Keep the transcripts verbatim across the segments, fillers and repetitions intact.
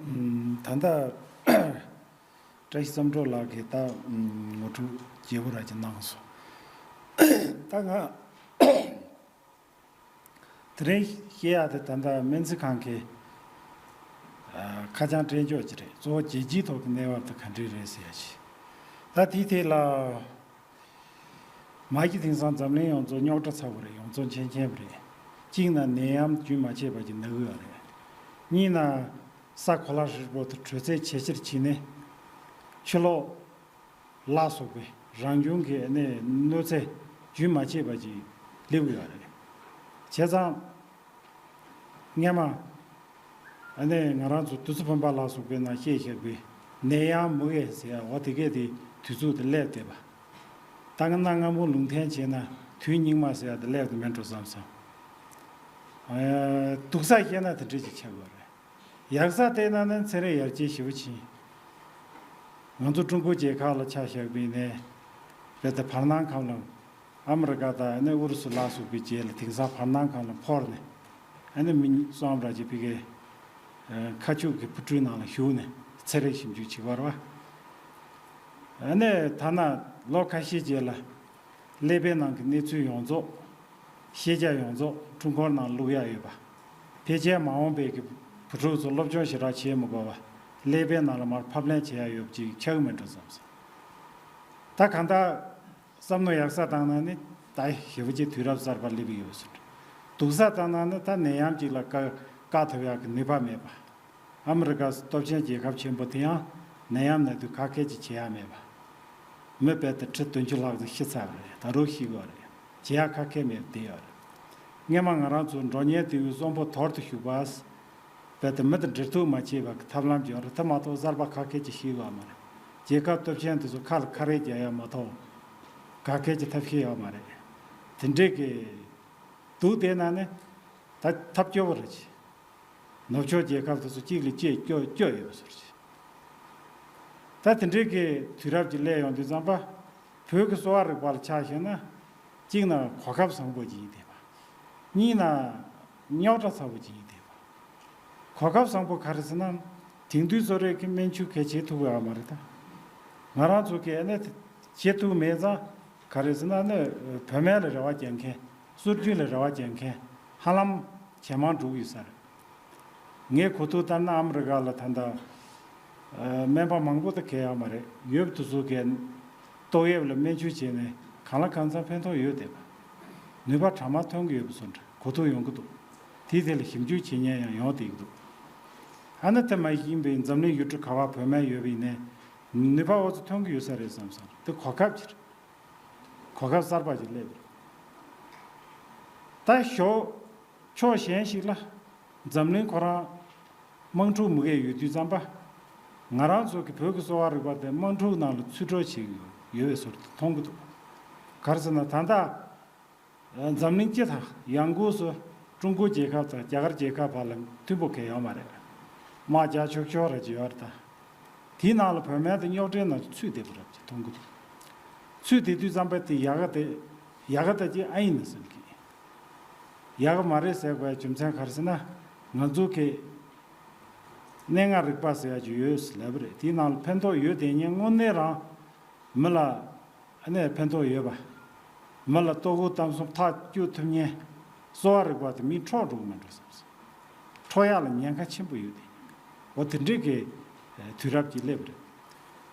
ད་ལྟ་བཀྲ་ཤིས་བསམ་གྲུབ་ལགས་ཀྱིས་ད་ངོ་སྤྲོད་རྒྱས་པོ་ར་ཅིག་གནང་སོང་། ད་ང་དེ་རིང་བཤད་ཡག་དེ་ད་ལྟ་སྨན་རྩིས་ཁང་གི་ཨ་ཁ་བྱང་སྤྲད་ཕྱོགས་ཅིག་རེད། གཙོ་བོ་རྒྱལ་སྤྱིའི་ཐོག་གི་གནས་བབ་དེ་ག་འདྲས་རེད་ཟེར་ཡ་ཅིག་ད་དེའི་ཐད་ལ། མ་གཞི་དེང་སང་འཛམ་གླིང་ཡོངས་རྫོགས་རྙོག་དྲ་ཚ་པོ་རེད། ཡོངས་རྫོགས་འཆམ་འཆམ་རེད། གཅིག་ན་ནད་ཡམས་རྒྱུན་མ་ཆད་པ་ཅིག་ན་གི་ཡོད་རེད། གཉིས་ན་ས་གོ་ལ་ཧྲིལ་པོ་དེ་དྲོད་ཚད་ཇེ་ཆེར་ཕྱིན་ནས་ཕྱི་ལོགས་ལ་སོགས་པའི་རང་བྱུང་གི་ནད་གནོད་འཚེ་རྒྱུན་མ་ཆད་པ་ཅིག་སླེབས་ཀྱི་ཡོད་རེད། བྱས་ཙང་སྔས་མ་ཨ་ནི་ང་རང་ཚོ་དུས་ཚོད་བུམ་པ་ལ་སོགས་པའི་ནང་བཤད་བཞག་པའི་ནད་ཡམས་མུ་གེ་ཟེར་ཡ་འོ་དེ་གས་དེ་དུས་ཚོད་དེ་སླེབས་བསྡད་པ། ད་ག་གནའ་སྔ་མོ་ལུང་འཐེན་བྱས་ན་དུས་སྙིགས་མ་ཟེར་ཡ་དེ་སླེབས་དེ་མིན་འགྲོ་བསམ་སོང་། ཨ་སྡུག་ས་བཤད་ན་དེ་འདྲ་ཅིག་ཆགས་ཡོད་རེད། ཡག་ས་བལྟས་ན་ནི་ཚན་རིག་ཡར་རྒྱས་ཞེ་པོ་ཕྱིན། ང་ཚོ་ཀྲུང་གོ་རྒྱལ་ཁབ་ལ་ཆ་བཞག་པ་ཡིན་ནའི་རྦད་དེ་བར་སྣང་ཁམས་ལ་ཨ་མི་རི་ཀ་དང་ཨ་ནི་ཨུ་རུ་སུ་ལ་སོགས་པའི་རྗེས་ལ་དེང་སང་བར་སྣང་ཁམས་ལ་འཕོར་ནས་ཨ་ནི་མི་གསུམ་ར་ཅིག་ཕ་གིའི་ཁ་ཕྱོགས་ཀྱི་ཕུ་ཁྲུའི་ནང་ལ་ཞུགས་ནས་ཚན་རིག་ཞིབ་འཇུག་བྱེད་པར་བ། ཨ་ནི་ཐ་ན་ལོ་ཁ་ཤས་རྗེས་ལ་ཀླད་པའི་ནང་གི་གནས་ཚུལ་ཡོངས་རྫོགས། ཤེས་བྱ་ཡོངས་རྫོགས་འཕྲུལ་འཁོར་ནང་བླུག་ཡག་ཡོད་པ། ཕལ་ཆེར་མ་འོངས་པའི་གི་བུ་ཕྲུག་ཚོ་སློབ་སྦྱོང་ཞེ་དྲག་བྱེད་མི་དགོས་པ། ཀླད་པའི་ནང་ལ་མར་ཕབ་ལེན་བྱེད་ཡག་ཡོད་པ་ཅིག་ཆགས་ཀྱི་མེད་འགྲོ་བསམ་སོང་། ད་གང་ལྟར་བསམ་མནོ་ཡག་ས་བཏང་ན་ནི་ད་ཞེ་པོ་ཅིག་དུས་རབས་གསར་པ་སླེབས་ཀྱི་ཡོད་ཟེར། སྡུག་ས་བཏང་ན་ནི་ད་ནད་ཡམས་ཅིག་ལ་བཀག་བཀག་ཐུབ་ཡག་གི་ནུས་པ་མེད་པ། ཨ་མི་རི་ཀ་སྟོབས་ཆེན་རྒྱལ་ཁབ་ཆེན་པོ་དེ་ཡང་ནད་ཡམས་ནད་དུག་ཁ་སྐད་ཅིག་བྱེད་ཡག་མེད་པ། མི་རྦད་དེ་ཁྲི་བདུན་ཅུ་ལྷག་ཙམ་ཤི་ཚར་བ་རེད། ད་རུང་ཤི་གི་ཡོད་རེད། བྱེད་ཡག་ཁ་སྐད་མེད་པ་བསྡད་ཡོད་རེད། སྔས་མ་ང་རང་ཚོ་འགྲོ་ཉེན་དེ་བས་གསོན་པོ་དོར་དུ་གཞུག་པ། རྦད་དེ་མི་དང་འབྲེལ་ཐུག་མ་བྱས་པ་གི་ཐབས་ལམ་ཅིག་ཡོད་རེད། དེ་མ་གཏོགས་གསར་པ་ཁ་སྐད་ཅིག་ཤི་གི་ཡོད་མ་རེད། རྒྱལ་ཁབ་སྟོབས་ཆེན་དེ་ཚོ་ཁ་ལ་ཁ་རས་རྒྱག་ཡག་མ་གཏོགས་ག་སྐད་ཅིག་ཐབས་ཤེས་ཡོད་མ་རེད། དེ་འདྲས་ཀྱི་སྡུག་བསྡད་ན་ནི་ད་ཐབས་སྐྱོ་བོ་རེད་ཅེ། ནུབ་ཕྱོགས་རྒྱལ་ཁབ་དེ་ཚོ་གཅིག་ལ་གཅིག་སྐྱོ་སྐྱོ་ཡོད་པ་ཟེར་ཅེ། ད་དེ་འདྲའི་གི་དུས་རབས་ཅིག་སླེབས་ཡོང་དུས་ཙམ་པ། བོད་ཀྱི་གསོ་བ་རིག་པ་ལ་ཆ་བཞག་ན། གཅིག་ན་གོ་སྐབས་བཟང་པོ་ཅིག་ཡིན་བསྡད་པ། གཉིས་ན་རྙོག་དྲ་ཚ་པོ་ཅིག་ཡིན་བསྡད་པ། གོ་སྐབས་བཟང་པོ་ག་རེ་ཟེར་ན། དེང་དུས་གསོ་རིག་གི་སྨན་ཆུ་གལ་ཆེ་ཐུབ་ཡོད་མ་རེད་ད། ང་རང་ཚོ་གི་ཨ་ནི་བྱེད་ཐུབ་མེད་ཙང་ག་རེ་ཟེར་ན་ཨ་ནི་བོད་སྨན་ལ་རེ་བ་རྒྱག་མཁན། སྲོལ་རྒྱུན་ལ་རེ་བ་རྒྱག་མཁན་ཧ་ལམ་ཇེ་མང་འགྲོ་གི་ཡོད་ས་རེད། ངའི་གོ་ཐོས་ལྟར་ན་ཨ་མི་རི་ཀ་ལ་ད་ལྟ་སྨན་པ་མང་པོ་དང་གལ་ཡོད་མ་རེད། ཡོད་པ་དེ་ཚོ་གི་ཏོག་དབྱིབས་ལ་སྨན་བཅོས་བྱས་ནས་གང་ལ་གང་འཚམ་ཕན་ཐོགས་ཡོད་བསྡད་པ། ནུས་པ་གྲངས་མང་ཐོན་གྱི་ཡོད་པ་བཟོ་འདྲ་གོ་ཐོས་ཡོང་གི་འདུག་དེའི་ཐད་ལ་ཞིབ་འཇུག་བྱེད་མཁན་ཡང་ཡོང་བསྡད་ཀྱི་འདུག་ཨ་ནི་དེ་མ་ཡིན་པའི་འཛམ་གླིང་ཡུལ་གྲུ་ག་བར་བོད་སྨན་ཡོད་པ་ཡིན་ནའི་ནུས་པ་འོ་ཙམ་ཐོན་གྱི་ཡོད་ས་རེད་བསམ་སོང་། དེ་གོ་སྐབས་ཅིག་རེད། གོ་སྐབས་གསར་པ་ཞིག་སླེབས་རེད། ད་ཞོག་ཕྱོགས་གཞན་ཞིག་ལ་འཛམ་གླིང་ཁོ་རང་དམག་འཁྲུག་མུ་གེ་ཡོད་དུས་ཙམ་པ། ང་རང་ཚོ་གི་བོད་ཀྱི་གསོ་བ་རིག་པ་དེ་དམག་འཁྲུག་ནང་ལ་ཚུད་འགྲོ་བྱེད་ཀྱི་ཡོད་ཡོད་པའི་བཟོ་འདྲ་མཐོང་གི་འདུག་ག་རེ་ཟེར་ན་ད་ལྟ། འཛམ་གླིང་སྤྱི་དང་ཡང་སྒོས་སུ་ཀྲུང་གོ་རྒྱལ་ཁབ་དང་རྒྱ་གར་རྒྱལ་ཁབ་བར་ལ་མཐུན་པོ་གང་ཡང་ཡོད་མ་རེད། དམག་རྒྱག་ཆོག་ཆོག་ར་ཅིག་ཡོད་རེད་ད། དེའི་ནང་ལ་བོད་སྨན་དེ་རྙོག་དྲའི་ནང་ཚུད་བསྡད་པ་རེད་ཅེས་མཐོང་གི་འདུག་ཚུད་བསྡད་དུས་ཙམ་པ་དེ་ཡག་ག་དེ་ཡག་ག་ད་ཅིག་ཨེ་ཡིན་ན་བསམ་གི། ཡག་ག་མ་རེད་ཟེར་དགོས་ཡ་རྒྱུ་མཚན་ག་རེ་ཟེར་ན། ང་ཚོ་གི་སྣེ་ལྔ་རིག་པ་ཟེར་ཡ་ཅིག་ཡོད་ཟེར་ལབ་པ་རེད། དེའི་ནང་ལ་ཕན་ཐོགས་ཡོད་དེ་ཉན་དངོས་གནས་རང་མི་ལ་ཨ་ནི་ཕན་ཐོགས་ཡོད་པ། མི་ལ་ལྟོ་གོས་གཏམ་གསུམ་ཐག་གཅོད་ཐུབ་མཁན་གསོ་བ་རིག་པ་དེ་མི་འཕྲོག་འགྲོ་གི་མ་འགྲོ་བསམ་སོང་། འཕྲོག་ཡག་ལ་ཉེན་ཁ་ཆེན་པོ་ཡོད་དེ། འོ་དེ་འདྲས་ཀྱི་དུས་རབས་ཅིག་སླེབས་པ་རེད།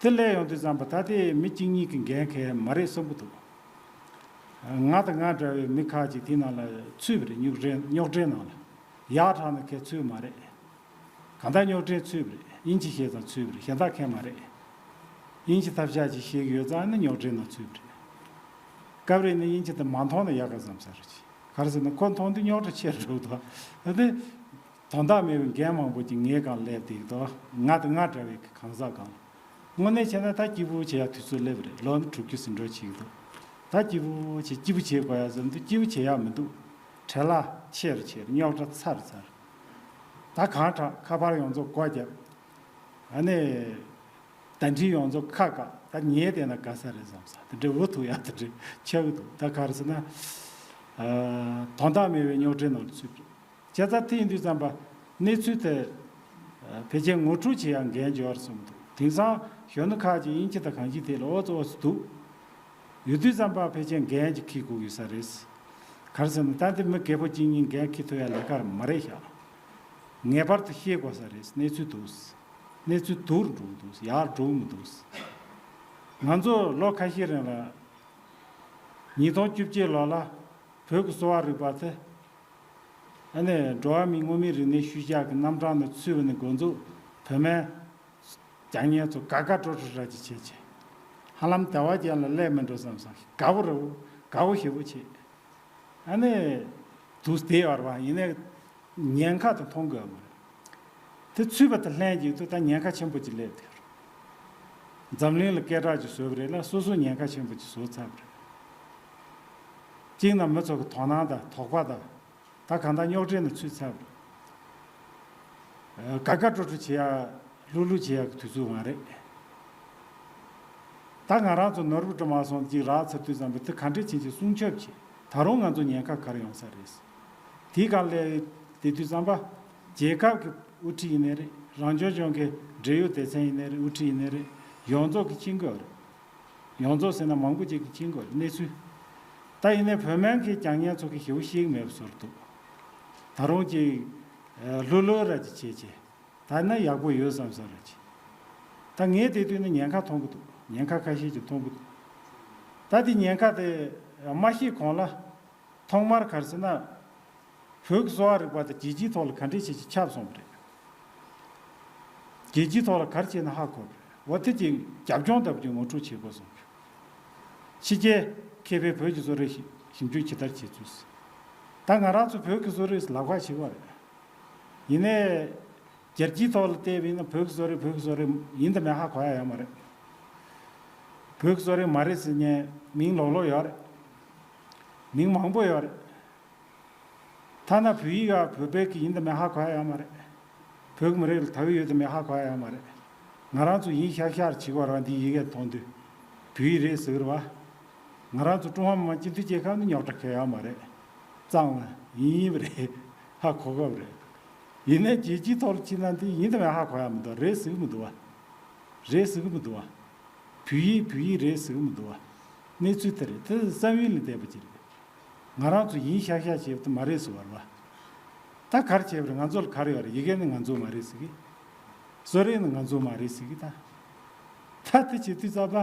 དེ་སླེབས་ཡོང་དུས་ཙམ་པ་ད་ལྟའི་མི་གཅིག་གཉིས་ཀྱི་འགན་གལ་མ་རེད་བསམ་གྱི་འདུག་ང་དང་ང་འདྲ་བའི་མི་ཁག་ཅིག་དེའི་ནང་ལ་ཚུད་པ་རེད། རྙོག་དྲའི་རྙོག་དྲའི་ནང་ལ་ཡག་དྲག་ན་གལ་ཚུད་མ་རེད། གང་ལྟར་རྙོག་དྲའི་ཚུད་པ་རེད། དབྱིན་ཇི་ཤེས་ཙང་ཚུད་པ་རེད། གཞན་དག་གལ་མ་རེད། དབྱིན་ཇི་ཐབས་ཆག་ཅིག་ཤེས་ཀྱི་ཡོད་ཙང་ནི་རྙོག་དྲའི་ནང་ཚུད་པ་རེད། སྐབས་རེ་ནི་དབྱིན་ཇི་དེ་མ་མཐོང་ན་ཡག་ག་བསམ་ས་རེད། ག་རེ་ཟེར་ན་ཁོ་མཐོང་དུས་རྙོག་དྲ་ཆེ་རུ་འགྲོ་གི་འདུག་ཨ་དེ། དོན་དག་མེད་པའི་འགན་མང་པོ་ཅིག་ངའི་སྒང་སླེབས་བསྡད་ཀྱི་འདུག་ང་དང་ང་འདྲ་བའི་གང་ཟག་སྒང་ལ། དངོས་གནས་བྱས་ན་ད་སྐྱིད་པོ་བྱེད་ཡག་དུས་ཚོད་སླེབས་རེད། ལོ་ནི་དྲུག་ཅུ་ཟིན་འགྲོ་བྱེད་ཀྱི་འདུག་ད་སྐྱིད་པོ་བྱེད་སྐྱིད་པོ་བྱེད་དགོས་ཡག་ཟེར་འདུག་སྐྱིད་པོ་བྱེད་ཡག་མི་འདུག་བྲེལ་བ་ཆེ་རུ་ཆེ་རུ། རྙོག་དྲ་ཚ་རུ་ཚ་རུ། ད་གང་དྲག་ཁ་པར་ཡོངས་རྫོགས་སྒོ་བརྒྱབ། ཨ་ནི། བརྡ་འཕྲིན་ཡོངས་རྫོགས་ཁ་བཀག་ད་ཉལ་བསྡད་ན་དགའ་ས་རེད་བསམ་ས། དེ་འདྲའི་འུ་ཐུག་ཡག་དེ་འདྲའི་ཆགས་ཀྱི་འདུག་ད་ག་རེ་ཟེར་ན། ཨ། དོན་དག་མེད་པའི་རྙོག་དྲའི་ནང་དུ་ཚུད་པ་རེད། བྱས་ཙང་དེ་ཡིན་དུས་ཙམ་པ་གནས་ཚུལ་དེ། ཨ། ཕལ་ཆེར་ངོ་སྤྲོད་བྱེད་ཡག་འགན་འབྱོར་སོང་འདུག། དེང་སང་གཞོན་ནུ་ཁག་ཅིག་དབྱིན་ཇི་དང་གང་ཅི་དེ་ལ་ཨོ་ཙི་ཨོ་ཙི་འདུག། ཡོད་དུས་ཙམ་པ་ཕལ་ཆེར་འགན་ཅིག་འཁྱེར་དགོས་ཡོད་ས་རེད། ག་རེ་ཟེར་ན་ད་འདི་མི་རྒད་པོ་གཅིག་གཉིས་འགན་འཁྱེར་ཐུབ་ཡག་ལས་ཀ་མ་རེད་ཤག། ངེས་པར་དུ་ཤེས་དགོས་ས་རེད། གནས་ཚུལ་འདུག། གནས་ཚུལ་སྡུག་རུ་འགྲོ་གི་འདུག། ཡག་རུ་འགྲོ་གི་མི་འདུག། ང་ཚོ་ལོ་ཁ་ཤས་རིང་ལ་ཉིས་སྟོང་བཅུ་གཅིག་ལོ་ལ་བོད་ཀྱི་གསོ་བ་རིག་པ་དེ། ཨ་ནི་འགྲོ་བ་མིའི་མངོན་མིན་རིག་གནས་ཤུལ་བཞག་གི་རྣམ་གྲངས་ནང་ཚུད་པ་ནས་འགོ་འཛུགས་བོད་སྨན་རྒྱག་མཁན་ཚོ་དགའ་དགའ་སྤྲོ་སྤྲོ་ར་ཅིག་བྱས་བྱས། ཧ་ལམ་ཟླ་བ་རྒྱབ་ལ་སླེབས་མི་འགྲོ་བསམ་བསམ་དགའ་བོ་རེད། དགའ་བོ་ཞེ་པོ་བྱས། ཨ་ནི་དུས་དེ་བར་བ་ཡིན་ནའི་ཉེན་ཁ་དེ་མཐོང་དགོས་མ་རེད། དེ་ཚུད་པ་དང་ལྷན་ཅིག་ཏུ་ད་ཉེན་ཁ་ཆེན་པོ་ཅིག་སླེབས་དེར། འཛམ་གླིང་ལ་སྐད་གྲགས་ཅིག་བཟོས་པ་རེད་ལ། སོ་སོ་ཉེན་ཁ་ཆེན་པོ་ཅིག་བཟོ་ཚར་བ་རེད། གཅིག་ན་མི་ཚོ་གི་དོ་སྣང་དང་དོགས་པ་དང་། ད་གང་ལྟར་རྙོག་དྲའི་ནང་ཚུད་ཚར་བ་རེད། དགའ་དགའ་སྤྲོ་སྤྲོ་བྱེད་ཡག་ལྷུག་ལྷུག་བྱེད་ཡག་གི་དུས་ཚོད་མ་རེད། ད་ང་རང་ཚོ་ནོར་བུ་སྒྲོལ་མ་སོང་ཅིག་རག་ཚར་དུས་ཙམ་པ་དེ་ག་འདྲས་བྱེད་ཅིག་སྲུང་སྐྱོབ་བྱེད། ད་རུང་ང་ཚོ་ཉེན་ཁ་ག་རེ་ཡོང་ས་རེད། དེའི་སྒང་ལ་བསྡད་དུས་ཙམ་པ། རྒྱལ་ཁབ་ཀྱི་དབུ་ཁྲིད་ཡིན་ནའི་རེད། རང་སྐྱོང་ལྗོངས་ཀྱི་འབྲེལ་ཡོད་སྡེ་ཚན་ཡིན་ནའི་རེད། དབུ་ཁྲིད་ཡིན་ནའི་རེད། ཡོངས་རྫོགས་ཀྱི་ཤེས་དགོས་རེད། ཡོངས་རྫོགས་ཟེར་ན་མང་པོ་ཅིག་གིས་མཁྱེན་དགོས་རེད་གནས་ཚུལ། ད་ཡིན་ནའི་བོད་སྨན་གྱི་རྒྱག་མཁན་ཚོ་གིས་ཞེ་པོ་ཤེས་ཀྱི་མེད་པ་བཟོ་འདུག། ད་རུང་ཅིག་ལྷོད་ལྷོད་ར་ཅིག་བྱས་བྱས། ད་ན་ཡག་པོ་ཡོད་བསམ་བསམ་ར་ཅིག། ད་ངས་དེ་དུས་ནི་ཉེན་ཁ་མཐོང་གི་འདུག། ཉེན་ཁ་ཁ་ཤས་ཅིག་མཐོང་གི་འདུག། ད་དེ་ཉེན་ཁ་དེ་མ་ཤེས་གོང་ལ། ཐོག་མར་ག་རེ་ཟེར་ན། བོད་ཀྱི་གསོ་བ་རིག་པ་དེ་རྒྱལ་སྤྱིའི་ཐོག་ལ་ག་འདྲས་བྱས་ཀྱི་ཁྱབ་སོང་བ་རེད། རྒྱལ་སྤྱིའི་ཐོག་ལ་ག་རེ་བྱས་ན་ཧ་གོ་བ་རེད། འོ་དེ་ཅིག་རྒྱབ་ལྗོངས་ལྟ་བུ་ཅིག་ངོ་སྤྲོད་བྱེད་དགོས་སོང་། ཕྱི་རྒྱལ་མཁས་པས་བོད་ཀྱི་གསོ་རིག་ཞིབ་འཇུག་ཇི་ལྟར་བྱས་ཚུལ། ད་ང་རང་ཚོ་བོད་ཀྱི་གསོ་རིག་ལག་པ་བྱེད་པ་རེད། ཡིན་ནའི། རྒྱལ་སྤྱིའི་ཐོག་ལ་བལྟས་པ་ཡིན་ན་བོད་ཀྱི་གསོ་རིག་བོད་ཀྱི་གསོ་རིག་ཡིན་དང་མིན་ཧ་གོ་ཡ་ཡོད་མ་རེད། བོད་ཀྱི་གསོ་རིག་མ་རེད་ཟེར་མཁན་མིང་ལོག་ལོག་ཡོད་རེད། མིང་མང་པོ་ཡོད་རེད། ཐ་ན་བོད་ཡིག་ཡང་བོད་པའི་གི་ཡིན་དང་མིན་ཧ་གོ་ཡ་ཡོད་མ་རེད། བོད་ཀྱི་མི་རིགས་ལ་དག་ཡོད་དང་མེད་ཧ་གོ་ཡ་ཡོད་མ་རེད། ང་རང་ཚོ་ཡིན་ཤག་ཤག་བྱེད་དགོས་རེད་བ། འདི་ཡི་གེ་མཐོང་དུས་བོད་ཡིག་རེད་ཟེར་གི་རེད་བ། ང་རང་ཚོ་ཀྲུང་ཧྭ་མི་དམངས་སྤྱི་མཐུན་རྒྱལ་ཁབ་ནི་རྙོག་དྲ་གང་ཡང་མ་རེད། གཙང་བ་ཡིན་ཡིན་པ་རེད། ཧ་གོ་གི་རེད། ཡིན་ནའི་རྒྱལ་སྤྱིའི་ཐོག་ལ་ཕྱིན་ན་འདི་ཡིན་དང་མིན་ཧ་གོ་ཡ་མི་འདུག། རེད་ཟེར་གི་མི་འདུག་བ། རེད་ཟེར་གི་མི་འདུག་བ། བོད་ཡིག་བོད་ཡིག་རེད་ཟེར་གི་མི་འདུག་བ། གནས་ཚུལ་དེ་རེད། དེ་བསམ་ཡུལ་ལས་འདས་པ་ཅིག་རེད། ང་རང་ཚོ་ཡིན་ཤག་ཤག་བྱེད་པ་དེ་མ་རེད་ཟེར་བ་རེད་བ། ད་ག་རེ་བྱས་པ་རེད། ང་ཚོ་ལ་ག་རེ་ཡོད་རེད། ཡི་གེ་ནི་ང་ཚོ་མ་རེད་ཟེར་གི། གསོ་རིག་ནི་ང་ཚོ་མ་རེད་ཟེར་གི་ད། ད་དེ་བྱེད་དུས་ཙམ་པ།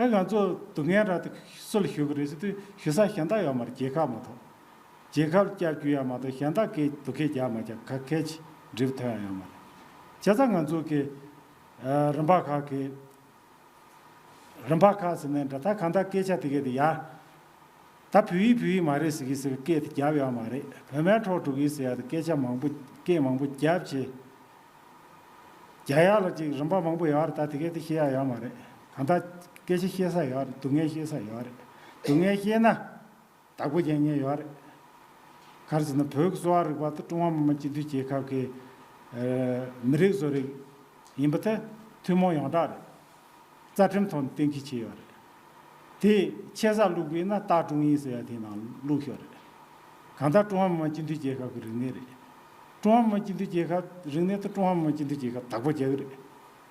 ཨ་ང་ཚོ་སྡུག་བསྔལ་ར་དེ་སུ་ལ་ཞུ་གི་རེད་ཟེར་དུས་ཞུ་ས་གཞན་དག་ཡོད་མ་རེད། རྒྱལ་ཁབ་མ་གཏོགས། རྒྱལ་ཁབ་ལ་སྐྱབས་བཅོལ་ཡ་མ་གཏོགས་གཞན་དག་གིས་སྡུག་སྐད་རྒྱག་མ་རྒྱག་ག་གལ་ཆེ་འབྲས་བུ་ཐོན་ཡ་ཡོད་མ་རེད། བྱས་ཙང་ང་ཚོ་གི་ཨ་རིམ་པ་ཁག་གི་རིམ་པ་ཁག་ཟེར་ནས་འདྲ། ད་གང་ལྟར་སྐད་ཆ་དེ་གས་དེ་ཡ། ད་བོད་ཡིག་བོད་ཡིག་མ་རེད་ཟེར་གི་ཟེར་གི་སྐད་དེ་རྒྱབ་ཡོད་མ་རེད། བོད་སྨན་འཕྲོག་འགྲོ་གི་ཟེར་ཡ་དེ་སྐད་ཆ་མང་པོ་སྐད་མང་པོ་རྒྱབ་བྱས། རྒྱ་ཡག་ལ་ཅིག་རིམ་པ་མང་པོ་ཡོད་རེད། ད་དེ་གས་དེ་ཤེས་ཡ་ཡོད་མ་རེད། གང་ལྟར་སྐད་ཆ་བཤད་ས་ཡོད་རེད། སྡུག་བསྔལ་བཤད་ས་ཡོད་རེད། སྡུག་བསྔལ་བཤད་ན། བདག་པོ་རྒྱག་མཁན་ཡོད་རེད། ག་རེ་ཟེར་ན་བོད་ཀྱི་གསོ་བ་རིག་པ་དེ་ཀྲུང་ཧྭ་མི་དམངས་སྤྱི་མཐུན་རྒྱལ་ཁབ་ཀྱི་ཨ་མི་རིགས་གསོ་རིག་ཡིན་པ་དེ་ཐུན་མོང་ཡོངས་གྲགས་རེད། རྩ་ཁྲིམས་ཐོག་ནས་གཏན་འཁེལ་བྱས་ཡོད་རེད། དེ་ཆེ་ས་བླུགས་པ་ཡིན་ན་ཏཱ་ཀྲུང་དབྱི་ཟེར་ཡ་དེའི་ནང་བླུགས་ཡོད་རེད། གང་ལྟར་ཀྲུང་ཧྭ་མི་དམངས་སྤྱི་མཐུན་རྒྱལ་ཁབ་ཀྱི་རིག་གནས་རེད། ཀྲུང་ཧྭ་མི་དམངས་སྤྱི་མཐུན་རྒྱལ་ཁབ་རིག་གནས་དེ་ཀྲུང་ཧྭ་མི་དམངས་སྤྱི་མཐུན་རྒྱལ་ཁབ་བདག་པོ་རྒྱག་གི་རེད།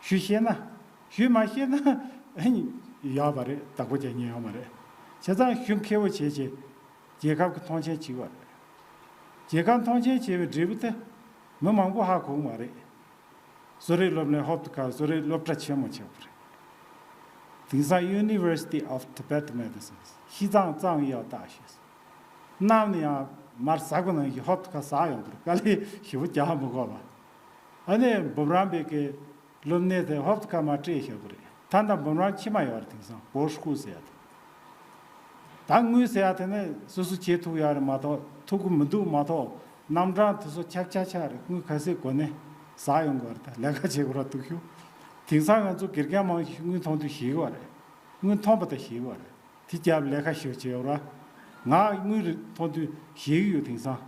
ཞུ་ཤེས་ན། ཞུས་མ་ཤེས་ན་ཨ་ནི་ཡོད་པ་རེད། བདག་པོ་རྒྱག་མཁན་ཡོད་མ་རེད། བྱས་ཙང་ཞུ་མཁས་པོ་བྱས་བྱས་རྒྱལ་ཁབ་ཀྱི་མཐོང་ཆེན་བྱེད་དགོས་རེད། རྒྱལ་ཁབ་མཐོང་ཆེན་བྱས་པའི་འབྲས་བུ་དེ་མི་མང་པོ་ཧ་གོ་གི་མ་རེད། གསོ་རིག་སློབ་གླིང་ཧོབ་ཏེ་ཁ་གསོ་རིག་སློབ་གྲྭ་ཆེན་མོ་ཆགས་པ་རེད། དེང་སང་University of Tibetan Medicine 西藏藏医药大学 གནང་ནས་ཡང་མར་ཟག་པ་ནང་བཞིན་ཧོབ་ཏེ་ཁ་ཟག་ཡོང་གི་རེད། དཀའ་ལས་ཞེ་པོ་རྒྱག་མི་དགོས་པ། ཨ་ནི་འབུམ་རམས་པའི་གི་སློབ་གནས་དེ་ཧོབ་ཏེ་ཁ་མར་སྤྲད་བཞག་གི་རེད། ད་ལྟ་འབུམ་རམས་ཕྱི་མ་ཡོད་རེད། དེང་སང་博士ཟེར་ཡ་དེ། ད་དངུལ་ཟེར་ཡ་དེ་ནི་སོ་སོ་བྱེད་ཐུབ་ཡོད་རེད་མ་གཏོགས་ཐུབ་ཀྱི་མི་འདུག་མ་གཏོགས་རྣམ་གྲངས་དེ་ཚོ་ཆག་ཆག་ཆག་རེད། དངུལ་ག་ཚད་དགོས་ནས་ཟག་ཡོང་གི་རེད། ད་ལས་ཀ་བྱེད་དགོས་ར་འདུག་ཞུ། དེང་སང་ང་ཚོ་དགེ་རྒན་མང་ཤོས་དངུལ་མཐོང་དུས་ཞེད་ཀྱི་རེད། དངུལ་མཐོང་པ་དང་ཞེད་ཀྱི་རེད། དེ་རྒྱབ་ལས་ཀ་ཞིག་བྱེད་ར། ང་དངུལ་རེ་མཐོང་དུས་ཞེད་ཀྱི་ཡོད། དེང་སང་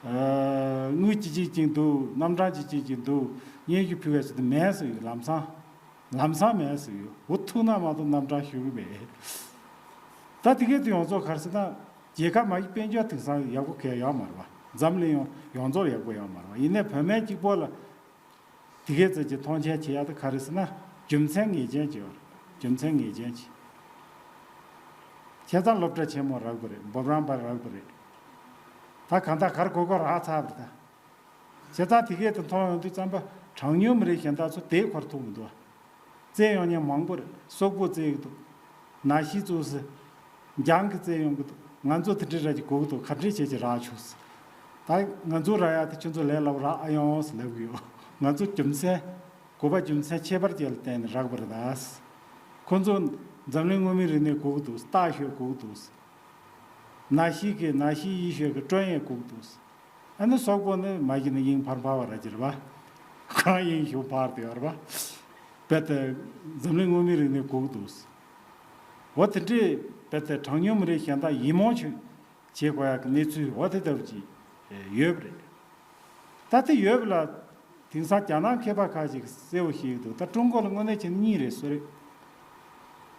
ཨ་དངུལ་ཅི་ཅིག་ཅིག་འདུག། རྣམ་གྲངས་ཅི་ཅིག་ཅིག་འདུག། སྙན་ཞུ་ཕུལ་བའི་ཚུལ་དུ་མེད་ཟེར་ཡོད། ལམ་སང་། ལམ་སང་མེད་ཟེར་ཡོད། འུ་ཐུག་ན་མ་གཏོགས་རྣམ་གྲངས་ཞུ་གི་མེད། ད་དེ་གའི་དུ་ཡོངས་རྫོགས་ག་རེ་ཟེར་ན་རྒྱལ་ཁབ་མ་གི་དཔལ་འབྱོར་དེང་སང་ཡག་པོ་གང་ཡང་ཡོད་མ་རེད་བ། འཛམ་གླིང་ཡོངས་ཡོངས་རྫོགས་ཡག་པོ་ཡོད་མ་རེད་བ། ཡིན་ནའི་བོད་སྨན་གཅིག་པོ་ལ། དེ་གའི་ཚོད་ཀྱི་མཐོང་ཆེན་བྱེད་ཡག་དེ་ག་རེ་ཟེར་ན། རྒྱུ་མཚན་ངེས་ཅན་ཅིག་ཡོད་རེད། རྒྱུ་མཚན་ངེས་ཅན་ཅིག་བྱས་ཙང་སློབ་གྲྭ་ཆེན་མོ་རག་པ་རེད། འབུམ་རམས་པ་རག་པ་རེད། ད་གང་ལྟར་ག་རེ་དགོས་དགོས་རག་ཚར་བ་རེད་ད། བྱས་ཙང་དེ་གའི་དེ་མཐོང་ཡོང་དུས་ཙམ་པ་གྲངས་ཉུང་མི་རིགས་གཞན་དག་ཚོ་དེའི་ཁར་ཐུག་མི་འདུག་བཙལ་ཡོང་མཁན་མང་པོ་རེད། སོག་པོ་བཙལ་གི་འདུག་ནག་ཤི་བཙུགས་སི། འཇང་གི་བཙལ་ཡོང་གི་འདུག་ང་ཚོ་དེ་འདྲའི་ར་ཅིག་དགོས་ཀྱི་འདུག་ག་འདྲས་བྱས་ཀྱི་རག་ཆོག་སི། ད་ང་ཚོ་རག་ཡག་དེ་ཁྱོད་ཚོ་ལས་སླ་པོ་རག་ཨ་ཡོང་སི་ལབ་གི་ཡོད། ང་ཚོ་རྒྱུ་མཚན། དགོས་པ་རྒྱུ་མཚན་ཁྱད་པར་ཅན་ལ་བརྟེན་ནས་རག་པ་རེད་ད། ཁོ་ཚོ་འཛམ་གླིང་མངོན་མིན་རིག་གནས་དགོས་ཀྱི་འདུག་སྟག་ཤོད་དགོས་ཀྱི་འདུག་ནག་ཤི་གི་ནག་ཤི་ཡི་ཤོད་གི་ཀྲོན་ཡེ་དགོས་ཀྱི་འདུག་ཨ་ནི་སོག་པོ་ནི་མ་གཞི་ནས་དབྱིངས་འཕར་འཕར་བ་ར་ཅིག་རེད་པ། ཁོ་རང་དབྱིངས་ཞུགས་འཕར་དེ་ཡོད་རེད་པ། རྦད་དེ་འཛམ་གླིང་མངོན་མིན་རིག་གནས་དགོས་ཀྱི་འདུག་འོ་དེ་འདྲས་རྦད་དེ་གྲངས་ཉུང་མི་རིགས་གཞན་དག་ཡིད་སྨོན་ཆུ་བྱེད་དགོས་ཡག་གི་གནས་ཚུལ་འོ་དེ་ལྟ་བུ་ཅིག་ཡོད་པ་རེད། ད་དེ་ཡོད་པ་ལ། དེང་སང་རྒྱ་ནག་མཁས་པ་ཁག་ཅིག་གསལ་པོ་ཞིག་འདུག་ད་ཀྲུང་གོ་ལ་དངོས་གནས་བྱས་ན་གཉིས་རེད་བཟོ་རེད།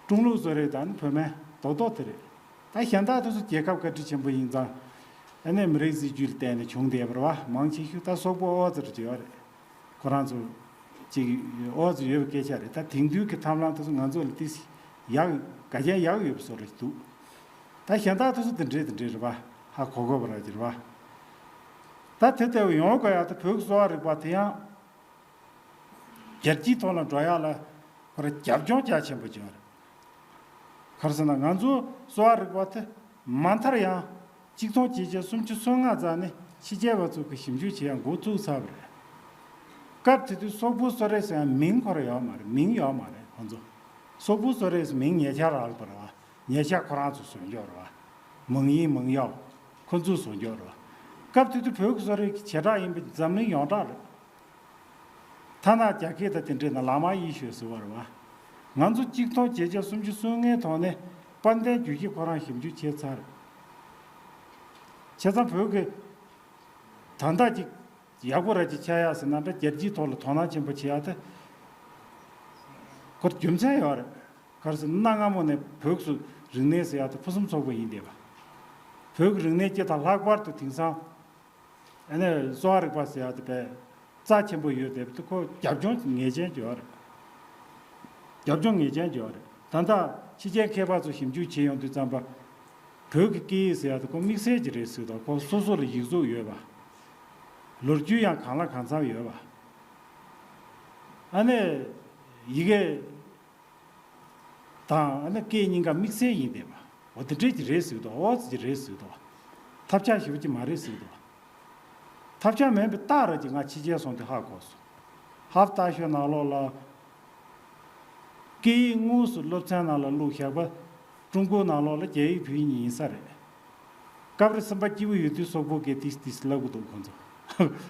ཀྲུང་ལུགས་བཟོ་རེད་དང་བོད་སྨན་རྡོག་རྡོག་དེ་རེད། ད་གཞན་དག་དེ་ཚོ་རྒྱལ་ཁབ་བཀའ་དྲིན་ཆེན་པོ་ཡིན་ཙང་། ཨ་ནི་མི་རིགས་སྲིད་ཇུས་ལ་བརྟེན་ནས་བྱུང་བསྡད་པ་རེད་པ། མང་ཆེ་ཤོས་ད་སོག་པོ་ཨོ་ཙི་རེ་ཅིག་ཡོད་རེད། ཁོ་རང་ཚོ་ཅིག་ཨོ་ཙི་ཡོད་པའི་སྐད་ཆ་རེད། ད་དེང་དུས་ཀྱི་ཐབས་ལམ་དེ་ཚོ་ང་ཚོ་ལ་ཏིས་ཡག་ག་རྒྱ་ཡག་ཡོད་པ་བཟོ་རེ་འདུག་ད་གཞན་དག་དེ་ཚོ་དེ་འདྲས་དེ་འདྲས་རེད་པ། ཧ་གོ་དགོས་པ་ར་ཅིག་རེད་པ། ད་དེ་ལྟ་བུ་ཡོང་དགོས་ཡག་ད་བོད་ཀྱི་གསོ་བ་རིག་པ་དེ་ཡང་རྒྱལ་སྤྱིའི་ཐོག་ལ་འགྲོ་ཡག་ལ་ཁོ་རང་རྒྱབ་ལྗོངས་རྒྱ་ཆེན་པོ་ཅིག་ཡོད་རེད། ག་རེ་ཟེར་ན་ང་ཚོ་གསོ་བ་རིག་པ་དེ་མ་མཐར་ཡང་གཅིག་སྟོང་བརྒྱད་བརྒྱ་སུམ་ཅུ་སོ་ལྔ་ཙམ་ནས་ཕྱི་རྒྱལ་བ་ཚོ་གི་ཞིབ་འཇུག་བྱེད་ཡག་འགོ་བཙུགས་ཚར་བ་རེད། སྐབས་དེ་དུས་སོག་པོ་གསོ་རིག་ཟེར་ཡག་མིང་ཁོ་རང་ཡོད་མ་རེད། མིང་ཡོད་མ་རེད་ཁོ་ཚོ། སོག་པོ་གསོ་རིག་ཟེར་མིང་ཉེ་ཆར་རག་པ་རེད་པ། ཉེ་ཆར་ཁོ་རང་ཚོ་བཟོས་འཇོག་རེད་པ། མང་ཡིན་མང་ཡག་ཁོ་ཚོས་བཟོས་འཇོག་རེད་པ། སྐབས་དེ་དུས་བོད་ཀྱི་གསོ་རིག་གི་བྱེ་བྲག་ཡིན་པ་འཛམ་གླིང་ཡོངས་གྲགས་རེད། ཐ་ན་རྒྱ་སྐད་དང་དེ་འདྲའི་ནང་ལ་མ་ཡི་ཤོད་ཟེར་བ་རེད་པ། ང་ཚོ་གཅིག་སྟོང་བརྒྱད་བརྒྱ་སུམ་ཅུ་སོ་ལྔའི་ཐོག་ནས་དཔལ་ལྡན་རྒྱུད་ཀྱི་ཁོ་རང་ཞིབ་འཇུག་བྱས་ཚར། བྱས་ཙང་བོད་ཀྱི་ད་ལྟ་ཅིག་ཡག་པོ་ར་ཅིག་ཆགས་ཡག་ཟེར་ན་འདྲ། རྒྱལ་སྤྱིའི་ཐོག་ལ་དོ་སྣང་ཆེན་པོ་བྱེད་ཡག་དེ་ཁོ་རྒྱུ་མཚན་ཡོད་རེད། ག་རེ་ཟེར་ན་གནའ་སྔ་མོ་ནས་བོད་ཀྱི་རིག་གནས་ཟེར་ཡག་དེ་ཕུན་སུམ་ཚོགས་པོ་ཡིན་བསྡད་པ། བོད་ཀྱི་རིག་གནས་སྤྱི་དང་ལྷག་པར་དུ་དེང་སང་ཨ་ནི་གསོ་བ་རིག་པ་ཟེར་ཡག་དེ་དཔེ་རྩ་ཆེན་པོ་ཡོད་བསྡད་པ་དེ་ཁོ་རྒྱབ་ལྗོངས་ངེས་ཅན་ཅིག་ཡོད་རེད། རྒྱབ་ལྗོངས་ངེས་ཅན་ཅིག་ཡོད་རེད། ད་ལྟ་ཕྱི་རྒྱལ་མཁས་པ་ཚོ་ཞིབ་འཇུག་བྱེད་ཡོང་དུས་ཙམ་པ། བོད་ཀྱི་སྐད་ཡིག་ཟེར་ཡག་དེ་ཁོ་དམིགས་བསལ་གྱི་རེད་ཟེར་གི་འདུག་ཁོ་སོ་སོ་ལ་ཡིག་གཟུགས་ཡོད་པ། ལོ་རྒྱུས་ཡང་གང་ལ་གང་འཚམ་ཡོད་པ། ཨ་ནི་ཡི་གེ་དང་ཨ་ནི་སྐད་གཉིས་ཀ་དམིགས་བསལ་ཡིན་བསྡད་པ། འོ་དེ་འདྲས་ཀྱི་རེད་ཟེར་གི་འདུག་ཨོ་ཙི་ཅིག་རེད་ཟེར་གི་འདུག་ཐབས་ཆག་ཞེ་པོ་ཅིག་མ་རེད་ཟེར་གི་འདུག་ཐབས་ཆག་མིན་པའི་རྟགས་རེད་ཅེས་ང་ཕྱི་རྒྱལ་སོང་དུས་ཧ་གོ་སོང་། ཧཱ་ཧྥུ་ཏ་ཤོད་ནང་ལོགས་ལ། སྐད་ཡིག་དངོས་སུ་སློབ་ཚན་ནང་ལ་བླུགས་བཞག་པ། ཀྲུང་གོའི་ནང་ལོགས་ལ་རྒྱ་ཡིག་བོད་ཡིག་གཉིས་ཡིན་ས་རེད། སྐབས་རེ་སེམས་པ་སྐྱིད་པོ་ཡོད་དུས་སོག་པོ་སྐད་ཏིས་ཏིས་ལབ་གི་འདུག་ཁོ་ཚོ།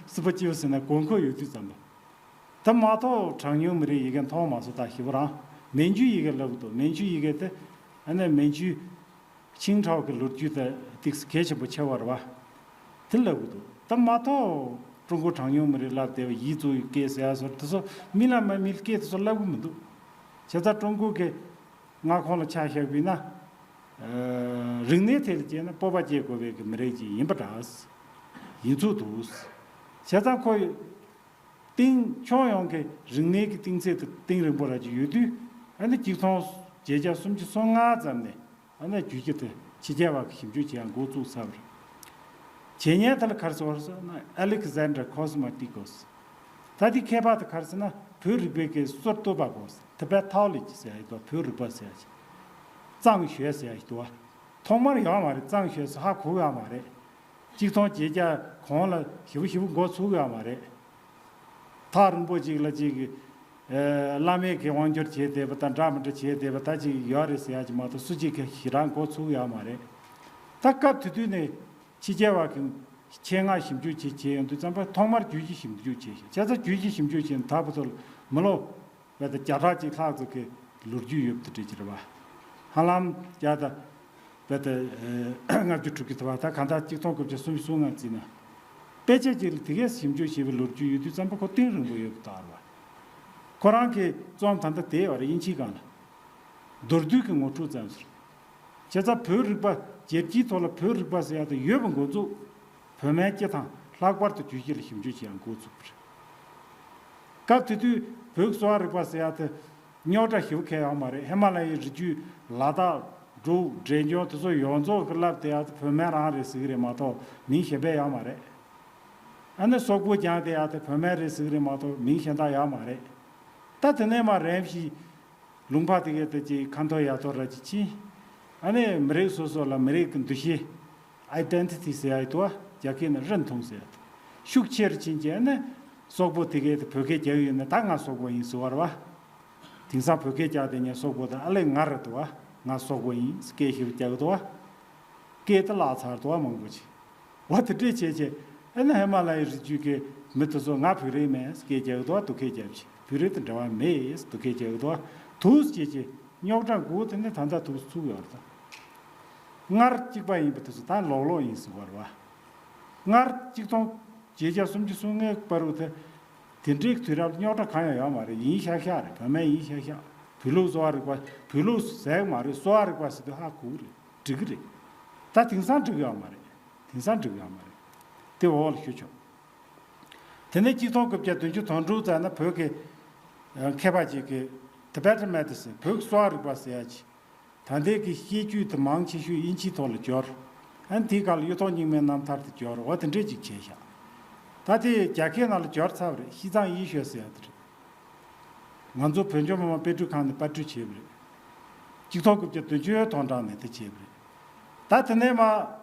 སེམས་པ་སྐྱིད་པོ་ཟེར་ན་དགོས་མཁོ་ཡོད་དུས་ཙམ་པ། ད་མ་གཏོགས་གྲངས་ཉུང་མི་རིགས་ཡི་གེ་མཐོང་མ་སོང་། ད་ཞེ་པོ་རང་མན་ཇུའི་ཡི་གེ་ལབ་གི་འདུག་མན་ཇུའི་ཡི་གེ་དེ་ཨ་ནི་མན་ཇུའི་ཆིང་ཁྲའོ་གི་ལོ་རྒྱུས་དེ་ཏིག་གལ་ཆེན་པོ་ཆེ་བ་རེད་པ། དེ་ལབ་གི་འདུག་ད་མ་གཏོགས་ཀྲུང་གོ་གྲངས་ཉུང་མི་རིགས་ལབ་བསྡད་པ་ཡི་ཙུའུ་ཡི་སྐད་ཟེར་ཡ་ཚོ་དེ་ཚོ་རྨི་ལམ་མ་རྨིས་སྐད་དེ་ཚོ་ལབ་གི་མི་འདུག་བྱས་ཙང་ཀྲུང་གོ་གི་མངའ་ཁོངས་ལ་ཆ་བཞག་པ་ཡིན་ན། ཨ། རིག་གནས་ཐད་ལ་བྱས་ན་སྤོབས་པ་སྐྱེ་དགོས་པའི་གི་མི་རིགས་ཅིག་ཡིན་པ་འདྲ། ཡིན་ཚུལ་འདུག་བྱས་ཙང་ཁོ་གཏིང་ཁྱོན་ཡོངས་ཀྱི་རིག་གནས་ཀྱི་གཏིང་ཚད་དེ་གཏིང་རིང་པོ་ར་ཅིག་ཡོད་དུས། ཨ་ནི་གཅིག་སྟོང་བརྒྱད་བརྒྱ་སུམ་ཅུ་སོ་ལྔ་ཙམ་ནས་ཨ་ནི་རྒྱུད་ཀྱི་དེ་ཕྱི་རྒྱལ་བ་གི་ཞིབ་འཇུག་བྱེད་ཡག་འགོ་བཙུགས་ཚར་བ་རེད། བྱེད་མཁན་དེ་ལ་ག་རེ་ཟེར་བ་རེད་ཟེར་ན་ཨ་ལེག་ཟན་ཌར་ཁོ་སི་མ་ཏི་ཀོ་སི། ད་དེ་མཁས་པ་དེ་ག་རེ་ཟེར་ན་བོད་རིག་པའི་གི་སྲོལ་གཏོད་པ་གོ། Tibetology ཟེར་ཡ་ཡོད་དོ། བོད་རིག་པ་ཟེར་ཡ་ཅིག་གཙང་ཤོས་ཟེར་ཡ་ཞིག་འདུག་བ། ཐོག་མར་ཡོད་མ་རེད། གཙང་ཤོས་ཟེར་ཧ་གོ་ཡོད་མ་རེད། གཅིག་སྟོང་བརྒྱད་བརྒྱ་གོང་ལ་ཞེ་པོ་ཞེ་པོ་འགོ་ཚུགས་ཡོད་མ་རེད། ཐག་རིང་པོ་ཅིག་ལ་ཅིག་ཨ། བླ་མས་གི་དབང་སྒྱུར་བྱས་བསྡད་པ་དང་འདྲ་མི་འདྲ་བྱས་བསྡད་པ་ད་ཅིག་ཡོད་རེད་ཟེར་ཡ་ཅིག་མ་གཏོགས་སུ་གཅིག་གིས་ཞེ་དྲག་འགོ་ཚུགས་ཡོད་མ་རེད། ད་སྐབས་དེ་དུས་ནས་ཕྱི་རྒྱལ་བ་གི་ཆེད་མངགས་ཞིབ་འཇུག་བྱེད་བྱེད་ཡོང་དུས་ཙམ་པ་ཐོག་མར་རྒྱུད་ཀྱི་ཞིབ་འཇུག་བྱས་ཤིང་། བྱས་ཙང་རྒྱུད་ཀྱི་ཞིབ་འཇུག་བྱས་ནས་ད་བར་དུ་མི་ལོ་བརྒྱ་དང་བརྒྱ་ཕྲག་གཅིག་ལྷག་ཙམ་གྱི་ལོ་རྒྱུས་ཡོད་པ་དེ་འདྲ་ཅིག་རེད་བ། ཧ་ལམ་བརྒྱ་དང་བརྒྱ་དང་ལྔ་བཅུ་དྲུག་ཅུ་ཐུབ་པ། ད་གང་ལྟར་གཅིག་སྟོང་དགུ་བརྒྱ་སུམ་ཅུ་སོ་ལྔ་ཙམ་ན། དཔེ་ཆ་གཅིག་ལ་དེ་གས་ཞིབ་འཇུག་བྱས་པའི་ལོ་རྒྱུས་ཡོད་དུས་ཙམ་པ་ཁོ་གཏིང་རིང་པོ་ཡོད་པ་ལྟར་བ། ཁོ་རང་གི་རྩོམ་ད་ལྟ་དེ་བར་དབྱིན་ཇིའི་སྒང་ལ་མདོར་བསྡུས་ཀྱི་ངོ་སྤྲོད་ཙམ་ཟེར། བྱས་ཙང་བོད་རིག་པ་རྒྱལ་སྤྱིའི་ཐོག་ལ་བོད་རིག་པ་ཟེར་ཡག་དེ་ཡོད་པ་འགོ་འཛུགས། བོད་སྨན་སྤྱི་དང་ལྷག་པར་དུ་རྒྱུད་སྤྱི་ལ་ཞིབ་འཇུག་བྱེད་ཡག་འགོ་ཚུགས་པ་རེད། སྐབས་དེ་དུས་བོད་ཀྱི་གསོ་བ་རིག་པ་ཟེར་ཡ་དེ་རྙོག་དྲ་ཞེ་པོ་ཁེལ་ཡོད་མ་རེད། ཧི་མ་ལ་ཡའི་རི་རྒྱུད། ལ་དྭགས། འབྲུག་འབྲས་ལྗོངས་དེ་ཚོ་ཡོངས་རྫོགས་ཀྱི་ལབ་བསྡད་ཡ་དེ་བོད་སྨན་རང་རེད་ཟེར་གི་རེད་མ་གཏོགས་མིང་གཞན་པ་ཡོད་མ་རེད། ཨ་ནི་སོག་པོ་སྦྱངས་བསྡད་ཡ་དེ་བོད་སྨན་རེད་ཟེར་གི་རེད་མ་གཏོགས་མིང་གཞན་དག་ཡོད་མ་རེད། ད་དེ་ནས་མར་རིམ་བཞིན་ལུང་པ་དེ་གའི་དེ་ཅིག་ཁ་མཐོ་ཡ་མཐོ་ར་ཅིག་ཕྱིན། ཨ་ནི་མི་རིགས་སོ་སོ་ལ་མི་རིགས་ཀྱི་འདུ་ཤེས། ཨའི་ཌེན་ཊི་ཊི་ཟེར་ཡ་ཡོད་དོ། རྒྱ་སྐད་ནས་རིན་ཐང་ཟེར་ཡ་དེ་ཤུགས་ཆེ་རུ་ཕྱིན་རྗེས་ནི་སོག་པོ་དེ་གའི་དེ་བོད་སྐད་རྒྱག་ཡོད་ན་ད་ང་སོག་པོ་ཡིན་ཟེར་བ་རེད་བ། དེང་སང་བོད་སྐད་རྒྱག་བསྡད་མཁན་སོག་པོ་དེ་ཨ་ལས་ང་རེད་དོ་བ། ང་སོག་པོ་ཡིན་སྐད་ཞེ་པོ་རྒྱག་གི་འདུག་བ། སྐད་དེ་བརླག་ཚར་འདུག་བ་མང་པོ་ཅིག་འོ་དེ་འདྲས་བྱས་བྱས་ཨ་ནི་ཧི་མ་ལ་ཡའི་རི་རྒྱུད་ཀྱི་མི་དེ་ཚོ་ང་བོད་རིགས་མིན་སྐད་རྒྱག་གི་འདུག་བ། སྡུག་སྐད་རྒྱབ་བྱས་བོད་རིགས་དང་འབྲེལ་བ་མེད་སྡུག་སྐད་རྒྱག་གི་འདུག་བ། དུས་བྱས་བྱས་རྙོག་དྲ་འགོ་དེ་ནི་ད་ལྟ་དུས་ཚུགས་ཡོད་རེད་ད། སྔར་གཅིག་པ་ཡིན་པ་དེ་ཚོ་ད་ལོག་ལོག་ཡིན་ཟེར་བ་རེད་བ། སྔར་གཅིག་སྟོང་བརྒྱད་བརྒྱ་སུམ་ཅུ་སོ་ལྔའི་བར་དུ་དེ་འདྲའི་དུས་རབས་རྙོག་དྲ་གང་ཡང་ཡོད་མ་རེད། ཡིན་ཤག་ཤག་རེད། བོད་སྨན་ཡིན་ཤག་ཤག་བོད་ལུགས་གསོ་བ་རིག་པ། བོད་ལུགས་ཟེར་གི་མ་རེད། གསོ་བ་རིག་པ་ཟེར་དུས་ཧ་གོ་གི་རེད། འགྲིག་གི་རེད། ད་དེང་སང་འགྲིག་གི་ཡོད་མ་རེད། དེང་སང་འགྲིག་གི་ཡོད་མ་རེད། དེ་འོག་ལ་ཞུ་ཆོག་དེ་ནས་གཅིག་སྟོང་དགུ་བརྒྱ་བདུན་ཅུ་དོན་དྲུག་ཙམ་ན་བོད་ཀྱི་ཨ་མཁས་པ་ཅིག་གིས་Tibetan Medicine བོད་ཀྱི་གསོ་བ་རིག་པ་ཟེར་ཡ་ཅིག་ད་ལྟའི་གི་ཤེས་རྒྱུད་དེ་མང་ཆེ་ཤོས་དབྱིན་ཇིའི་ཐོག་ལ་འབྱོར། ཨ་ནི་དེའི་སྐབས་ལ་གཡུ་ཐོག་རྙིང་མའི་རྣམ་ཐར་དེ་འབྱོར། འོ་དེ་འདྲས་ཅིག་བྱས་ཤག་ད་དེ་རྒྱ་སྐད་ནང་ལ་འབྱོར་ཚར་བ་རེད། 西藏医学 ཟེར་ཡ་དེ་རེད། ང་ཚོ་བོད་ལྗོངས་མི་དམངས་དཔེ་སྐྲུན་ཁང་ནས་པར་སྐྲུན་བྱས་པ་རེད། གཅིག་སྟོང་དགུ་བརྒྱ་བདུན་ཅུ་དོན་གྲངས་ནས་དེ་བྱས་པ་རེད། ད་དེ་ནས་མར་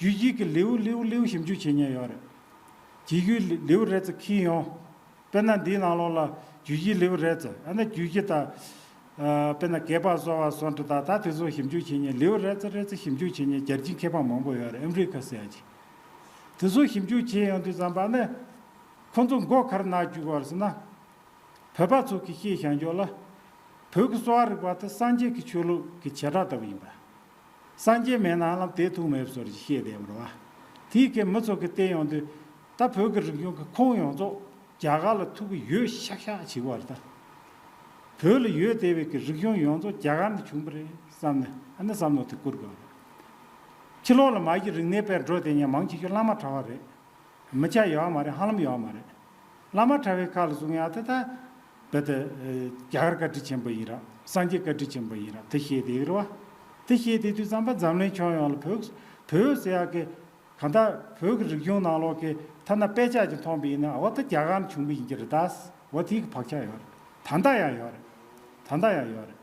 རྒྱུད་བཞི་གི་ལེའུ་ལེའུ་ལེའུ་ཞིབ་འཇུག་བྱེད་མཁན་ཡོད་རེད། རྒྱུད་བཞི་ལེའུ་རེ་ཙམ་འཁྱེར་ཡོང་། དཔེར་ན་འདིའི་ནང་ལོགས་ལ་རྒྱུད་བཞི་ལེའུ་རེ་ཙམ། ཨ་ནི་རྒྱུད་བཞི་དང་། ཨ་དཔེར་ན་རྒྱས་པར་གསོ་བ་སོགས་འདྲ་དང་ད་དེ་ཚོ་ཞིབ་འཇུག་བྱེད་མཁན་ལེའུ་རེ་ཙམ་རེ་ཙམ་ཞིབ་འཇུག་བྱེད་མཁན་རྒྱལ་སྤྱིའི་མཁས་པ་མང་པོ་ཡོད་རེད། ཨ་མི་རི་ཀ་ཟེར་ཡ་ཅིག་དེ་ཚོ་ཞིབ་འཇུག་བྱེད་ཡོང་དུས་ཙམ་པ་ནི། ཁོ་ཚོ་མགོ་ག་རེ་ན་རྒྱུག་བར་ཟེར་ན། བོད་པ་ཚོ་གིས་བཤད་བཞག་འཇོག་ལ། བོད་ཀྱི་གསོ་བ་རིག་པ་དེ་སངས་རྒྱས་ཀྱི་ཆོས་ལུགས་ཀྱི་བྱེ་བྲག་ལྟ་བུ་ཡིན་པ། སངས་རྒྱས་མེད་ན་ཧ་ལམ་བསྡད་ཐུབ་མེད་པ་བཟོ་འདྲ་ཞིག་བཤད་བསྡད་པ་རེད་བ། དེའི་སྐད་མི་ཚོ་གིས་བལྟས་ཡོང་དུས། ད་བོད་ཀྱི་རིག་གཞུང་གི་ཁུངས་ཡོངས་རྫོགས་རྒྱ་གར་ལ་ཐུག་གི་ཡོད་ཤག་ཤག་བྱེད་ཀྱི་བ་རེད་ད། བོད་ལ་ཡོད་བསྡད་པའི་གི་རིག་གཞུང་ཡོངས་རྫོགས་རྒྱ་གར་ནས་བྱུང་བ་རེད་བསམ་ནས་ཨ་ནི་བསམ་བློ་དེ་བསྐུར་དགོས་པ་རེད། ཕྱི་ལོགས་ལ་མ་གཞི་རིག་གནས་སྤེལ་འགྲོ་བསྡད་མཁན་མང་ཆེ་ཤོས་བླ་མ་གྲྭ་བ་རེད། མི་སྐྱ་ཡོད་མ་རེད། ཧ་ལམ་ཡོད་མ་རེད། བླ་མ་གྲྭ་བའི་ཁ་ལ་བཟུང་ཡ་དེ་ད། རྦད་དེ། རྒྱ་གར་བཀའ་དྲིན་ཆེན་པོ་ཡིན་ར། སངས་རྒྱས་བཀའ་དྲིན་ཆེན་པོ་ཡིན་ར་དེ་བཤད་བསྡད་ཡོད་རེད་བ། དེ་བཤད་བསྡད་དུས་ཙམ་པ་འཛམ་གླིང་ཁྱོན་ཡོངས་ལ་བོད། བོད་ཟེར་ཡ་གི། གང་ལྟར་བོད་ཀྱི་རིག་གཞུང་ནང་ལོགས་ཀྱི་ཐ་ན་དཔེ་ཆ་ཅིག་མཐོང་པ་ཡིན་ན་འོ་ད་རྒྱ་གར་ནས་བྱུང་བ་ཡིན་གྱི་རེད་ད། འོ་དེ་གི་བག་ཆགས་ཡོད་རེད། ད་ལྟ་ཡང་ཡོད་རེད། ད་ལྟ་ཡང་ཡོད་རེད།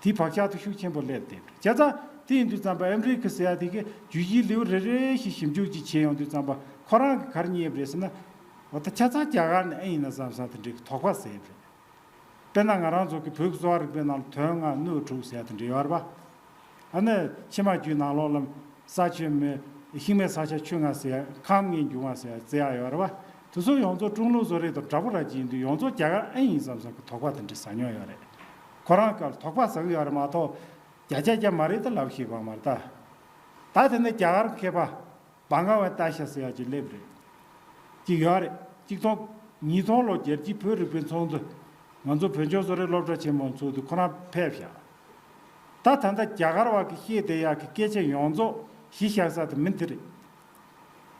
དེའི་བག་ཆགས་དེ་ཤུགས་ཆེན་པོ་སླེབས་བསྡད་པ་རེད། བྱས་ཙང་དེ་ཡིན་དུས་ཙམ་པ་ཨ་མི་རི་ཀ་ཟེར་ཡ་དེ་གི་རྒྱུད་བཞིའི་ལེའུ་རེ་རེ་བཞིན་ཞིབ་འཇུག་ཅིག་བྱས་ཡོང་དུས་ཙམ་པ་ཁོ་རང་གིས་ག་རེ་རྙེད་པ་རེད་ཟེར་ན། འོ་ད་ཆ་ཚང་རྒྱ་གར་ནས་ཨེ་ཡིན་ན་བསམ་བསམ་དེ་འདྲའི་གི་དོགས་པ་ཟ་ཡི་རེད། དཔེར་ན་ང་རང་ཚོ་གི་བོད་ཀྱི་གསོ་བ་རིག་པའི་ནང་ལ་དོན་ལྔ་སྣོད་དྲུག་ཟེར་ཡ་དེ་འདྲ་ཡོད་རེད་པ། ཨ་ནི་ཕྱི་མ་རྒྱུད་ནང་ལོགས་ལ་ས་ཆུ་མེ། ཤིང་མེ་ས་ཆ་ཆུ་ལྔ་ཟེར་ཡ། ཁམས་ལྔའི་འབྱུང་བ་ཟེར་ཡ་ཟེར་ཡ་ཡོད་རེད་པ། དེ་ཚོ་ཡོངས་རྫོགས་ཀྲུང་ལུགས་བཟོ་རིག་དང་འདྲ་པོ་ར་ཅིག་ཡིན་དུས་ཡོངས་རྫོགས་རྒྱ་གར་ཨེ་ཡིན་བསམ་བསམ་གི་དོགས་པ་དེ་འདྲ་ཟ་མྱོང་ཡོད་རེད། ཁོ་རང་སྐབས་ལ་དོགས་པ་ཟ་གི་ཡོད་རེད་མ་གཏོགས། བརྒྱ་ཆ་བརྒྱ་མ་རེད་ད་ལབ་ཤེས་པ་མ་རེད་ད། ད་དེ་ནས་རྒྱ་གར་མཁས་པ། 百万大学 ཟེར་ཡ་ཅིག་སླེབས་རེད། ཅིག་ཡོད་རེད། གཅིག་སྟོང་། ཉིས་སྟོང་ལོ་རྒྱལ་སྤྱིའི་བོད་རིག་པའི་ཚོགས་འདུ། ང་ཚོ་བོད་ལྗོངས་བཟོ་རིག་སློབ་གྲྭ་ཆེན་མོའི་ཚོགས་འདུ་ཁོ་རང་ཕེབས་ཤག་ད་ད་ལྟ་རྒྱ་གར་བ་གི་བཤད་བསྡད་ཡག་གི་སྐད་ཆ་ཡོངས་རྫོགས་གཞི་བཞག་ས་དེ་མི་འདི་རེད།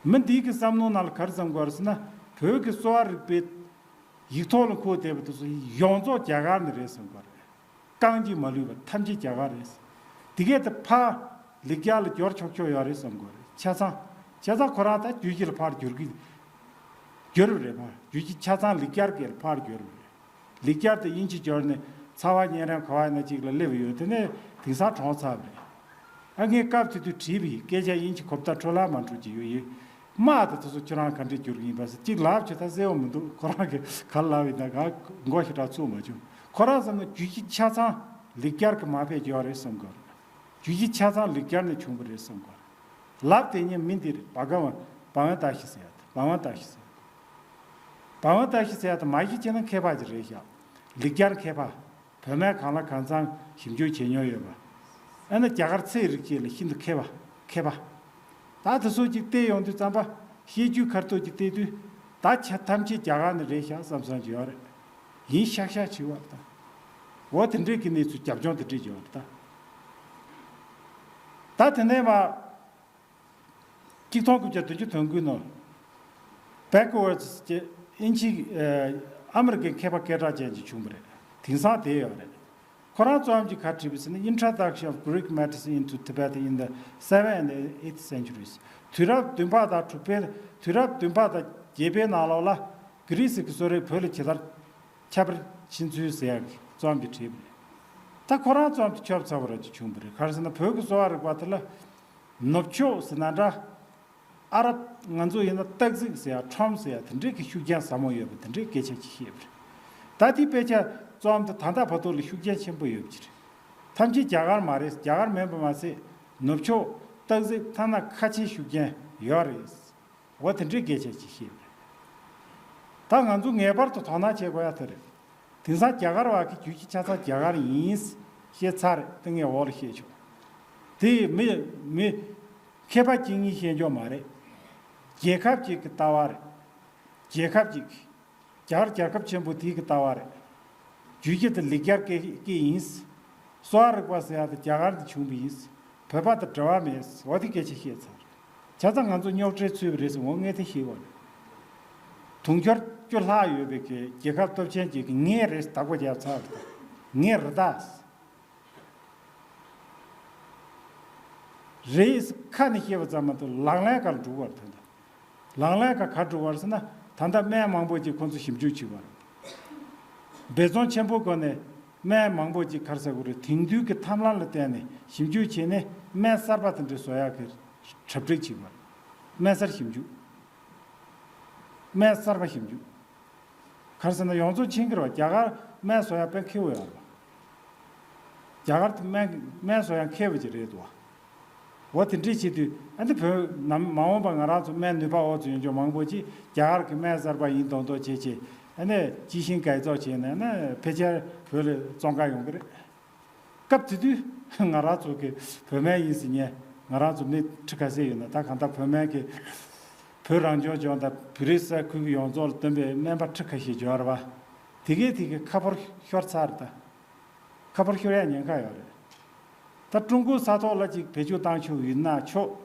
མི་འདིའི་གི་བསམ་བློ་ནང་ལ་ག་རེ་བསམ་དགོས་རེད་ཟེར་ན། བོད་ཀྱི་གསོ་བ་རིག་པའི་ཡིག་ཐོག་ལ་འཁོད་བསྡད་པ་དེ་ཚོ་ཡོངས་རྫོགས་རྒྱ་གར་ནས་རེད་བསམ་དགོས་རེད། རྐང་གཅིག་མ་ལུས་པ་ཐམས་ཅད་རྒྱ་གར་རེད། དེ་གས་དེ་ཕར་ལེགས་སྦྱར་ལ་བསྒྱུར་ཆོག་ཆོག་ཡོད་རེད་བསམ་དགོས་རེད། ཆ་ཚང་། ཆ་ཚང་ཁོ་རང་ད་རྒྱུད་བཞི་ལ་ཕར་བསྒྱུར་གི། བསྒྱུར་བ་རེད་པ། རྒྱུད་བཞི་ཆ་ཚང་ལེགས་སྦྱར་གྱི་ལ་ཕར་བསྒྱུར་བ་རེད། ལེགས་སྦྱར་དེ་དབྱིན་ཇི་བསྒྱུར་ནས་ཚ་བ་གཉན་རིམས་ག་བ་ཡིན་ན་གཅིག་ལ་སླེབས་ཡོད། དེ་ནས་དེང་སང་གྲོངས་ཚར་བ་རེད། ཨ་ངས་སྐབས་དེ་དུས་བྲིས་པ་ཡིན། སྐད་ཆ་དབྱིན་ཇི་གོ་བརྡ་འཕྲོད་ལ་མ་འཕྲོད་ཀྱི་ཡོད་ཡིན། དམག་དང་དེ་ཚོ་ཁྱོད་རང་ག་འདྲས་བསྒྱུར་གྱི་ཡིན་པ་ཟེར་གཅིག་ལབ་ཆོག་ད་གསལ་བོ་མི་འདུག་ཁོ་རང་གིས་ག་ལབ་ཡིན་ན་ང་མགོ་ཞེ་དྲག་ཚོད་མ་བྱུང་། ཁོ་རང་བསམ་ན་རྒྱུད་བཞི་ཆ་ཚང་ལེགས་སྦྱར་གྱི་མ་ཕེབས་ཀྱི་ཡོད་རེད་བསམ་གྱི་ཡོད་རེད། རྒྱུད་བཞི་ཆ་ཚང་ལེགས་སྦྱར་ནས་བྱུང་བ་རེད་བསམ་གྱི་ཡོད་རེད། ལབ་བསྡད་མཁན་མི་འདི་རེད། བྷ་ག་ཝན། བྷ་ཝན་ཏ་ཤི་ཟེར་ཡ་དེ། བྷ་ཝན་ཏ་ཤི་ཟེར་ཡ་དེ། བྷ་ཝན་ཏ་ཤི་ཟེར་ཡ་དེ་མ་གཞི་ཁྱེད་རང་མཁས་པ་ཅིག་རེད་ཤག་ལེགས་སྦྱར་མཁས་པ། བོད་སྨན་གང་ལ་གང་འཚམ་ཞིབ་འཇུག་བྱེད་མྱོང་ཡོད་པ། ཨ་ནི་རྒྱ་གར་ཚེ་རིག་བཅས་ལ་ཤིན་ཏུ་མཁས་པ། མཁས་པ། ད་དེ་ཚོ་ཅིག་བལྟས་ཡོང་དུས་ཙམ་པ། བཤད་རྒྱུད་ཁ་ཐུག་ཅིག་བལྟས་དུས། ད་ཆ་ཐམས་ཅད་རྒྱ་གར་ནས་རེད་ཤག་བསམ་བསམ་ཅིག་ཡོད་རེད། ཡིན་ཤག་ཤག་བྱེད་པ་རེད་ད། འོ་དེ་འདྲས་ཀྱི་གནས་ཚུལ་རྒྱབ་ལྗོངས་དེ་འདྲས་ཡོད་རེད་ད། ད་དེ་ནས་མར། གཅིག་སྟོང་དགུ་བརྒྱ་བདུན་ཅུ་དོན་དགུའི་ནང་། Backwards ཅེས་དབྱིན་ཇི། ཨ། ཨ་མི་རི་ཀའི་མཁས་པ་སྐད་གྲགས་ཅན་ཅིག་བྱུང་བ་རེད། དེང་སང་དེ་ཡོད་རེད། ཁོ་རང་རྩོམ་གྱི་ག་བྲིས་པ་ཟེར་ན། Introduction of Greek Medicine into Tibet in the seventh and eighth centuries. དུས་རབས་བདུན་པ་དང་དྲུག་པའི། དུས་རབས་བདུན་པ་དང་བརྒྱད་པའི་ནང་ལོགས་ལ་གྷི་རི་སི་གི་གསོ་རིག་བོད་ལ་ཇི་ལྟར་ཁྱབ་པར་ཕྱིན་ཚུལ་ཟེར་ཡག་གི་རྩོམ་གྱི་བྲིས་པ་རེད། ད་ཁོ་རང་རྩོམ་དེ་ཆོབ་ཚ་བོ་ར་ཅིག་བྱུང་བ་རེད། ག་རེ་ཟེར་ན། བོད་ཀྱི་གསོ་བ་རིག་པ་དེ་ལ་ནུབ་ཕྱོགས་ཟེར་ན་འདྲ། ཨ་རབ་ང་ཚོ་ཡིན་ན་སྟག་གཟིག་ཟེར་ཡ། ཁྲོམ་ཟེར་ཡ། དེ་འདྲའི་གི་ཤུགས་རྐྱེན་ཟབ་མོ་ཡོད་པ་དེ་འདྲའི་སྐད་ཆ་ཅིག་བཤད་པ་རེད། ད་དེའི་དཔེ་ཆ་རྩོམ་དེ་ད་ལྟ་བར་དུ་ལ་ཤུགས་རྐྱེན་ཆེན་པོ་ཡོད་པ་ཅིག་རེད། ཐམས་ཅད་རྒྱ་གར་མ་རེད། རྒྱ་གར་མིན་པ་མ་ཟད། ནུབ་ཕྱོགས་སྟག་གཟིག་ཐ་ན་ཁ་ཆེའི་ཤུགས་རྐྱེན་ཡོད་རེད། འོ་དེ་འདྲའི་སྐད་ཆ་ཅིག་བཤད་པ་རེད། ད་ང་ཚོ་ངེས་པར་དུ་དོ་སྣང་བྱེད་དགོས་ཡ་དེ་རེད། དེང་སང་རྒྱ་གར་བ་གི་རྒྱུད་ཀྱི་ཆ་ཚང་རྒྱ་གར་ཡིན་ཞེས་ཚར་རེད། དེ་ངས་འོག་ལ་བཤད་ཆོག་དེ་མི་མི་མཁས་པ་གཅིག་གཉིས་བཤད་འཇོག་མ་རེད། རྒྱལ་ཁབ་ཅིག་གི་ལྟ་བ་རེད། རྒྱལ་ཁབ་ཅིག་གི། རྒྱ་གར་རྒྱལ་ཁབ་ཆེན་པོ་དེའི་གི་ལྟ་བ་རེད། རྒྱུད་ཀྱི་དེ་ལེགས་སྦྱར་སྐད་སྐད་ཡིན། གསོ་བ་རིག་པ་ཟེར་ཡ་དེ་རྒྱ་གར་དུ་བྱུང་བ་ཡིན། བོད་པ་དང་འབྲེལ་བ་མེད། འོ་དེ་སྐད་ཆ་བཤད་ཚར། བྱས་ཙང་ང་ཚོ་རྙོག་དྲའི་ཚུད་པ་རེད་ཟེར། འོ་ངས་དེ་ཤེས་དགོས་རེད། དུང་ཕྱུར་བཅུ་ལྷག་ཡོད་པའི་གི་རྒྱལ་ཁབ་སྟོབས་ཆེན་ཅིག་གིས་ངས་རེད་བདག་པོ་རྒྱབ་ཚར་བ་རེད། ངས་རེད་ད། རེད་ཁ་ནས་བཤད་པ་ཙམ་མ་གཏོགས་ལག་ལེན་ག་ལ་འགྲོ་གི་རེད་ད། ལག་ལེན་ག་ག་འགྲོ་གི་རེད་ཟེར་ན། ད་ལྟ་སྨན་མང་པོ་ཅིག་ཁོང་ཚོ་ཞིབ་འཇུག་བྱེད་པ་རེད། འབད་བརྩོན་ཆེན་པོའི་སྒོ་ནས་སྨན་མང་པོ་ཅིག་ག་རེ་ཟེར་དགོས་རེད། དེང་དུས་ཀྱི་ཐབས་ལམ་ལ་བརྟེན་ནས་ཞིབ་འཇུག་བྱས་ནས་སྨན་གསར་པ་དེ་འདྲ་བཟོ་ཡག་གི་གྲ་སྒྲིག་བྱེད་པ་རེད། སྨན་གསར་ཞིབ་འཇུག་སྨན་གསར་པ་ཞིབ་འཇུག་ག་རེ་ཟེར་ན་ཡོངས་རྫོགས་ཕྱིན་གྱི་རེད་པ། རྒྱ་གར་སྨན་བཟོ་ཡག་དཔེ་མཁས་པོ་ཡོད་རེད་པ། རྒྱ་གར་དུ་སྨན་སྨན་བཟོ་ཡག་མཁས་པོ་ཅིག་རེད་འདུག་པ། འོ་དེ་འདྲས་བྱེད་དུས་ཨ་ནི་བོད་ནམ་མ་འོངས་པ་ང་རང་ཚོ་སྨན་ནུས་པ་འོག་ཏུ་ཡོང་རྒྱུ་མང་པོ་ཅིག་རྒྱ་གར་གྱི་སྨན་གསར་པ་ཡིན་མདོག་མདོག་བྱེད་བྱེད། ཨ་ནི་ཅི་ཤིང་བཀའ་ཚོགས་བྱས་ནས་ཨ་ནི་ཕལ་ཆེར་བོད་ལ་བཙོང་ག་ཡོང་གི་རེད། སྐབས་དེ་དུས་ང་རང་ཚོ་གི་བོད་སྨན་ཡིན་ཟེར་མཁན། ང་རང་ཚོ་མི་ཁྲི་ཁ་ཤས་ཡོད་ན། ད་གང་ལྟར་བོད་སྨན་གི་བོད་རང་སྐྱོང་ལྗོངས་དང་བོད་རིགས་ས་ཁུལ་གྱི་ཡོངས་རྫོགས་ལ་བཏོན་པའི་སྨན་པ་ཁྲི་ཁ་ཤས་འབྱོར་བ་དེ་གས་དེ་གས་ཁ་ཕོར་ཤོར་ཚར་རེད་ད། ཁ་ཕོར་ཤོར་ཡ་ཉེན་ཁ་ཡོད་རེད། ད་ཀྲུང་གོའི་ས་ཐོག་ལ་ཅིག་བེད་སྤྱོད་བཏང་ཆོག་ཡིན་ན་ཆོག་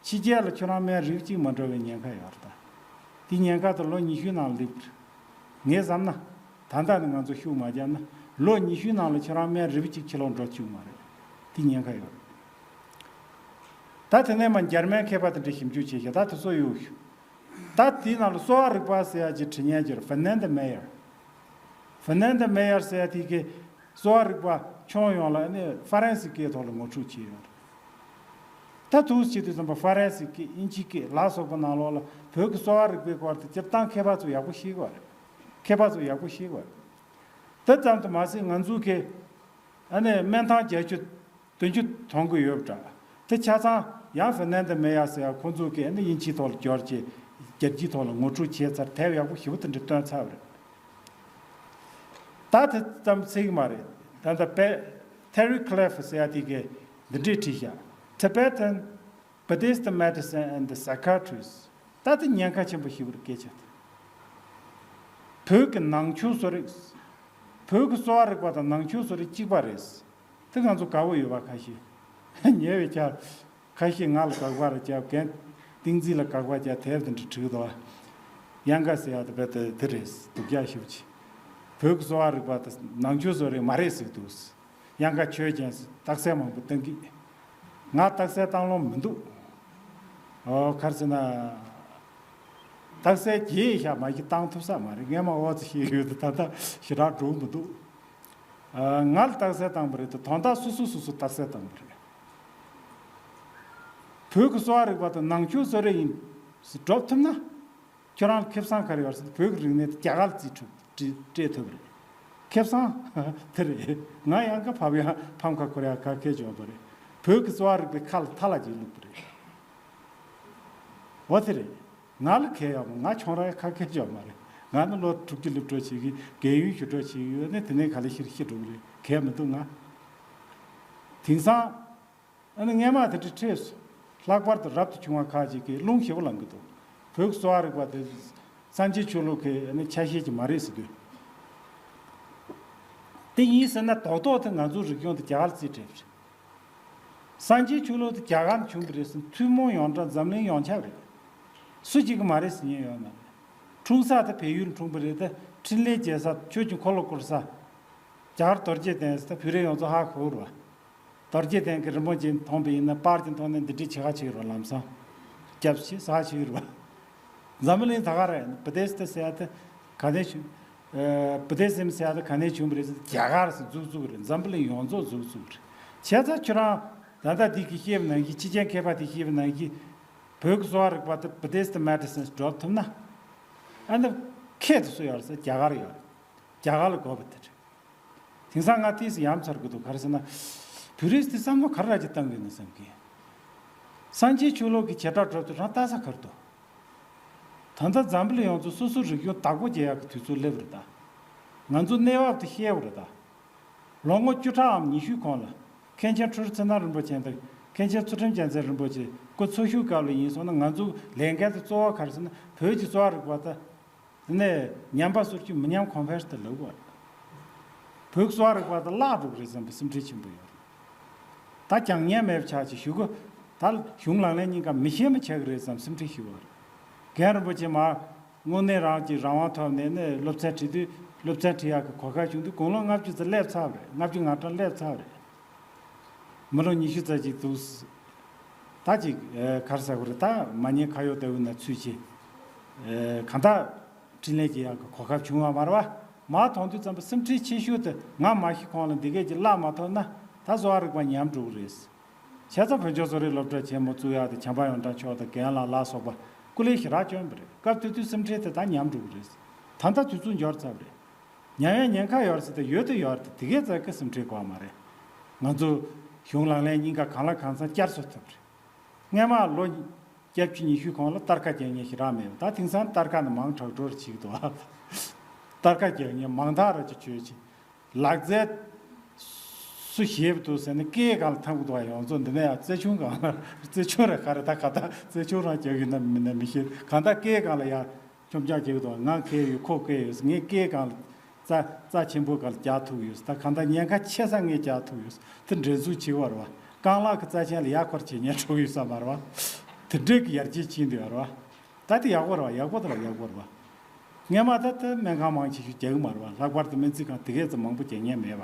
ཕྱི་རྒྱལ་ལ་ཁྱོད་རང་སྨན་རིགས་གཅིག་མ་འགྲོ་བའི་ཉེན་ཁ་ཡོད་རེད་ད། དེ་ཉེན་ཁ་དེ་ལོ་ཉི་ཤུའི་ནང་སླེབས་རེད། ངས་བསམ་ན། ད་ལྟ་ནས་ང་ཚོ་ཤུགས་མ་བརྒྱབ་ན་ལོ་ཉི་ཤུའི་ནང་ལ་ཁྱོད་རང་སྨན་རིལ་བུ་གཅིག་ཕྱི་ལོགས་འགྲོ་བཅུག་མ་རེད། དེ་ཉེན་ཁ་ཡོད་རེད། ད་དེ་ནས་མར་འཇར་མན་མཁས་པ་དེ་འདྲས་ཞིབ་འཇུག་བྱས་ཤག་ད་དེ་ཚོ་གཡུག་ཤོག་ད་དེའི་ནང་ལ་གསོ་བ་རིག་པ་ཟེར་ཡ་ཅིག་བྲིས་མཁན་ཅིག་རེད། Fernand Meyer། Fernand Meyer ཟེར་ཡ་དེ་གིས་གསོ་བ་རིག་པ་ཁྱོན་ཡོངས་ལ་ཨ་ནི་ཧྥ་རན་སི་སྐད་ཐོག་ལ་ངོ་སྤྲོད་བྱས་ཡོད་རེད། ད་དུས་ཕྱིས་དུས་ཙམ་པ་ཧྥ་རན་སི་སྐད། དབྱིན་ཇིའི་སྐད་ལ་སོགས་པ་ནང་ལོགས་ལ་བོད་ཀྱི་གསོ་བ་རིག་པའི་སྐོར་དེ་སྤྱིར་བཏང་མཁས་པ་ཚོ་ཡག་པོ་ཤེས་ཀྱི་ཡོད་རེད། མཁས་པ་ཚོ་ཡག་པོ་ཤེས་ཀྱི་ཡོད་རེད། དེ་ཙམ་དུ་མ་ཟད་ང་ཚོ་གི་ཨ་ནི་སྨན་ཐང་བརྒྱད་ཅུ་བདུན་ཅུ་མཐོང་གི་ཡོད་པ་འདྲ། དེ་ཆ་ཚང་ཡང་Fernand Meyer ཟེར་ཡ་ཁོང་ཚོ་གིས་ཨ་ནི་དབྱིན་ཇིའི་ཐོག་ལ་བསྒྱུར་བྱས། རྒྱལ་སྤྱིའི་ཐོག་ལ་ངོ་སྤྲོད་བྱས་ཚར། དེབ་ཡག་པོ་ཞེ་པོ་དེ་འདྲ་བཏོན་ཚར་བ་རེད། ད་དེ་ཙམ་ཚིག་མ་རེད། ད་ལྟ་པེ། Terry Cliff ཟེར་ཡ་དེ་གིས་འདི་འདྲས་བྲིས་ཤག Tibetan Buddhist Medicine and Psychiatry། ད་དེ་ཉེན་ཁ་ཆེན་པོ་ཞེ་པོ་རེད། སྐད་ཆ་དེ། བོད་ཀྱི་ནང་ཆོས་བཟོ་རིག་བོད་ཀྱི་གསོ་བ་རིག་པ་དང་ནང་ཆོས་བཟོ་རིག་གཅིག་པ་རེད། དེ་ང་ཚོ་དགའ་པོ་ཡོད་པ་ཁ་ཤས། ཉེ་བའི་ཆར་ཁ་ཤས་ང་ལ་དགག་པ་རེ་བརྒྱབ། རྒན་བསྟན་འཛིན་ལ་དགག་པ་བརྒྱབ། དེབ་དེ་འདྲ་བྲིས་འདུག་ཡང་ཀ་ཟེར་ཡ་དེ་རྦད་དེ་དེ་རེད། སྡུག་ཅག་ཞེ་པོ་ཅིག་བོད་ཀྱི་གསོ་བ་རིག་པ་དང་ནང་ཆོས་བཟོ་རིག་མ་རེད་ཟེར་འདུག་ཡང་ཀ་ཆོས་ཅན་རྟགས་གསལ་མང་པོ་བཏང་གི། ང་རྟགས་གསལ་བཏང་ལོང་མི་འདུག་ཨོ་ག་རེ་ཟེར་ན། རྟགས་གསལ་བརྒྱད་ཤག་མ་གཞི་བཏང་ཐུབ་ས་མ་རེད། སྔས་མ་འོ་ཙི་ཞིག་ཡོད་དེ་ད་ལྟ་ཞེ་དྲག་འགྲོ་མི་འདུག་ཨ། ང་ལ་རྟགས་གསལ་བཏང་པ་རེད་དེ། དོན་དག་སོ་སོ་སོ་སོ་རྟགས་གསལ་བཏང་པ་རེད། བོད་ཀྱི་གསོ་བ་རིག་པ་དང་ནང་ཆོས་བཟོ་རིག་ཡིན་ཟེར་སྒྲོག་ཐུབ་ན། ཁྱོད་རང་ལ་ཁེ་བཟང་ག་རེ་ཡོད་ཟེར། བོད་ཀྱི་རིག་གནས་དེ་རྒྱ་གར་ལ་རྩིས་ཐུབ་སྤྲད་སྤྲད་ཐུབ་རེད། ཁེ་བཟང་དེ་རེད། ང་ཡང་ཀ་ཕབ་ཡང་ཕམ་ཁ་འཁོར་ཡ་ཁ་ཁེ་བྱུང་བ་རེད། བོད་ཀྱི་གསོ་བ་རིག་པའི་ཁ་ལ་ཐ་ལ་ཅིག་བླུགས་པ་རེད། འོ་དེ་རེད། ང་ལ་ཁེ་ཡོད་མ། ང་ཁྱོད་རང་ཡ་ཁ་ཁེ་བྱུང་མ་རེད། ང་ནི་ལོ་དྲུག་ཅུ་སླེབས་འགྲོ་བྱེད་ཀྱི། རྒས་ཡོལ་ཞུ་འགྲོ་བྱེད་ཀྱི་ཡོད་ནས་དེ་ནས་ག་ལེ་ཤི་ཤི་འགྲོ་གི་རེད། ཁེ་མི་འདུག་ང་དེང་སང་། ཨ་ནི་སྔས་མ་དེ་འདྲ་འཕྲད་སོང་། ལྷག་པར་དུ་རབ་ཏུ་བྱུང་བ་ཁག་ཅིག་གིས་རླུང་ཞེ་པོ་ལངས་ཀྱི་འདུག་བོད་ཀྱི་གསོ་བ་རིག་པ་དེ་སངས་རྒྱས་ཆོས་ལུགས་ཀྱི་ཨ་ནི་ཆ་ཤས་ཅིག་མ་རེད་ཟེར་དུས། དེ་ཡིན་ཟེར་ན་རྡོག་རྡོག་དེ་ང་ཚོའི་རིག་གཞུང་དེ་རྒྱ་གར་ལ་རྩིས་སྤྲད་པ་རེད། སངས་རྒྱས་ཆོས་ལུགས་དེ་རྒྱ་གར་ནས་བྱུང་བ་རེད་ཟེར་ན་ཐུན་མོང་ཡོངས་གྲགས་འཛམ་གླིང་ཡོངས་ཁྱབ་རེད། སུ་གཅིག་གིས་མ་རེད་ཟེར་མཁན་ཡོད་མ་རེད། འཁྲུངས་ས་དེ་བལ་ཡུལ་འཁྲུངས་པ་རེད་དེ། འཕྲིན་ལས་རྒྱས་ས་ཆོས་ཀྱི་འཁོར་ལོ་བསྐོར་ས། རྒྱ་གར་རྡོ་རྗེ་གདན་ཟེར་ད་བོད་རིགས་ཡོངས་རྫོགས་ཧ་གོ་གི་རེད་བ། རྡོ་རྗེ་གདན་གྱི་རིན་པོ་ཆེ་མཐོང་པ་ཡིན་ན་པར་གྱི་ཐོག་ནས་འདི་འདྲས་བྱེད་ཁ་བྱེད་ཀྱི་རེད་བ། ལམ་སང་སྐྱབས་ཞེས་ཟ་ཁ་བྱེད་ཀྱི་རེད་བ། འཛམ་བུ་གླིང་ད་ག་རེད། བུ་དེ་སི་ཏི་ཟེར་ཡ་དེ་ག་ནས་བྱུང་། ཨ། བུ་དེ་སི་ཛམ་ཟེར་ཡ་དེ་ག་ནས་བྱུང་བ་རེད་ཟེར། རྒྱ་གར་སུ་འཛུགས་བཙུགས་རེད། འཛམ་བུ་གླིང་ཡོངས་རྫོགས་འཛུགས་བཙུགས་རེད། བྱས་ཙང་ཁྱོད་རང་ད་ལྟ་འདི་གི་བཤད་པ་ནང་བཞིན། ཕྱི་རྒྱལ་མཁས་པ་དེ་བཤད་པ་ནང་བཞིན་བོད་ཀྱི་གསོ་བ་རིག་པ་དེ་བུ་དེ་སི་ཏི་མེ་ཌི་སིན་སྒྲུབ་ཐུབ་ན། ཨ་ནི་ཁྱད་དུ་སུ་ཡོད་རེད་ཟེར། རྒྱ་གར་ཡོད་རེད། རྒྱ་གར་ལ་དགོས་པ་དེ་རེད། དེང་སང་ང་ཏིས་ཡ་མཚར་གི་འདུག་ག་རེ་ཟེར་ན། བོད་རིགས་དེ་བསམ་བློ་ག་རེ་ཅིག་བཏང་གི་ཡོད་ན་བསམ་གི། སངས་རྒྱས་ཆོས་ལུགས་ཀྱི་བྱེ་བྲག་གྲུབ་དུས་རང་ལྟ་ས་ག་རེ་འདུག་ད་ལྟ་འཛམ་བུ་གླིང་ཡོངས་རྫོགས་སོ་སོའི་རིག་གཞུང་བདག་པོ་རྒྱག་ཡག་གི་དུས་ཚོད་སླེབས་རེད་ད། ང་ཚོ་གནས་བབ་དེ་ཤེས་པ་རེད་ད། ལོ་ངོ་བཅུ་ཕྲག་གམ་ཉི་ཤུའི་གོང་ལ་མཁན་ཆེན་ཁྲི་རོ་ཚེ་རིང་རིན་པོ་ཆེ་དང་མཁན་ཆེན་ཚུལ་ཁྲིམས་རྒྱལ་མཚན་རིན་པོ་ཆེ་སྐུ་འཚོ་བཞུགས་སྐབས་ལ་ཡིན་སོང་ན། ང་ཚོའི་ལས་འགན་དེ་གཙོ་བོ་ག་རེ་ཟེར་ན། བོད་ཀྱི་གསོ་བ་རིག་པ་དེ། དེ་ནས་ཉམས་པ་སོར་ཆུད་མི་ཉམས་གོང་འཕེལ་དུ་ལུག་པ་རེད། བོད་གསོ་བ་རིག་པ་དེ་བརླག་འགྲོ་གི་རེད་བསམ་པའི་སེམས་ཁྲལ་ཆེན་པོ་ཡོད་རེད། ད་ཀྱང་ཉན་མེད་པ་ཆགས་ཀྱི་ཞུ་གི། ད་གཞུང་ལག་ལེན་གཉིས་ཀ་མི་ཤེས་མི་ཆགས་ཀྱི་རེད་བསམ་སེམས་ཁྲལ་ཞུ་བ་རེད། རྒན་རིན་པོ་ཆེ་མར་དངོས་གནས་རང་གི་རང་དབང་ཐོབ་ནས་ནི་སློབ་ཚན་ཁྲིད་དུས། སློབ་ཚན་ཁྲིད་ཡག་གི་གོ་སྐབས་བྱུང་དུས་དགུང་ལོ་ལྔ་བཅུ་ཙམ་སླེབས་ཚར་བ་རེད། ལྔ་བཅུ་ང་གྲངས་སླེབས་ཚར་བ་རེད། མི་ལོ་ཉི་ཤུ་ཙམ་ཅིག་འདུག་ད་ཅིག་ཨ། ག་རེ་ཟེར་དགོས་རེད། ད་མ་ཉེས་ཁ་གཡོག་ལྟ་བུ་ན་ཚུད་ཅིག་ཨ། གང་ལྟར་འཕྲིན་ལས་ཀྱི་ཡག་གི་གོ་སྐབས་བྱུང་བ་མ་རེད་བ། མར་མཐོང་དུས་ཙམ་པ་སེམས་ཁྲལ་ཆེ་ཤོས་དེ། ང་མ་ཤི་གོང་ལ་འདི་གས་ཀྱི་བརླག་མ་ཐུབ་ན་ད་གསོ་བ་རིག་པ་ཉམས་འགྲོ་གི་རེད། བྱས་ཙང་བོད་ལྗོངས་གསོ་རིག་སློབ་གྲྭ་ཆེན་མོ་བཙུགས་ཡག་དེ་བྱམས་པ་ཡོངས་གྲགས་མཆོག་དང་རྒན་ལགས་ལ་སོགས་པ་སྐུ་ལས་ཞེ་དྲག་བསྐྱོན་པ་རེད། སྐབས་དེ་དུས་སེམས་ཁྲལ་དེ་ད་ཉམས་འགྲོ་གི་རེད། ད་ལྟ་དུས་ཚོད་འབྱོར་ཚར་བ་རེད། ཉམས་ཡ་ཉེན་ཁ་ཡོད་རེད་ཟེར་ཏེ། ཡོད་དེ་ཡོད་རེད། དེ་གས་ཙག་གི་སེམས་ཁྲལ་དགོས་མ་རེད། ང་ཚོ་གཞུང་ལག་ལེན་གཉིས་ཀ་གང་ལ་གང་འཚམ་བསྐྱར་གསོ་ཐུབ་རེད། སྔས་མ་ལོ་བརྒྱད་ཅུ་ཉི་ཤུ་གོང་ལ་སྟར་ཁ་རྒྱག་མཁན་ཞེ་དྲག་མེད་པ། ད་དེང་སང་སྟར་ཁ་ནི་མང་དྲགས་འགྲོ་རེ་བྱེད་ཀྱི་འདུག་ཨ། སྟར་ཁ་རྒྱག་མཁན་མང་དག་ར་ཅིག་བྱོས་ཅིག་ལག་རྩལ་སུ་ཞེད་པ་འདུག་ཟེར་ན་སྐེའི་སྒང་ལ་འཐམ་གི་འདུག་ཨ། ཡོངས་རྫོགས་འདི་ནས་ཡང་རྩེ་ཆུང་སྒང་ལ། རྩེ་ཆུང་ར་ག་རེ། ད་ག་ད་རྩེ་ཆུང་རང་རྒྱག་གི་ན་མིན་ན་མི་ཤེས། གང་ལྟར་སྐེའི་སྒང་ལ་ཡར་འཆོམ་རྐྱང་རྒྱག་གི་འདུག་ང་སྐེ་ཡོད། ཁོ་སྐེ་ཡོད། ངས་སྐེའི་སྒང་ལ་རྩ་རྩ་ཆེན་པོ་སྒང་ལ་རྒྱག་ཐུབ་ཡོད། ད་གང་ལྟར་ཉེན་ཁ་ཆེ་ས་ངས་རྒྱག་ཐུབ་ཡོད། དེ་འགྲན་ཟུང་ཆེ་བ་རེད་བ། རྐང་ལག་གི་རྩ་ཆེན་ལ་ཡར་འཁོར་བྱེད་ཉན་འགྲོ་གི་ཡོད་ས་མ་རེད་བ། དེ་འདྲའི་གི་ཡར་རྒྱས་ཕྱིན་འདུག་ཡོད་རེད་བ། ད་དེ་ཡག་པོ་རེད་བ། ཡག་པོ་དེ་ལ་ཡག་པོ་རེད་བ། སྔས་མ་ད་ལྟ་སྨན་ཁང་མང་ཆེ་ཤོས་རྒྱག་གི་མ་རེད་བ། ལྷག་པར་དུ་སྨན་རྩིས་ཁང་དེ་གས་ཙམ་མང་པོ་རྒྱག་མཁན་མེད་པ།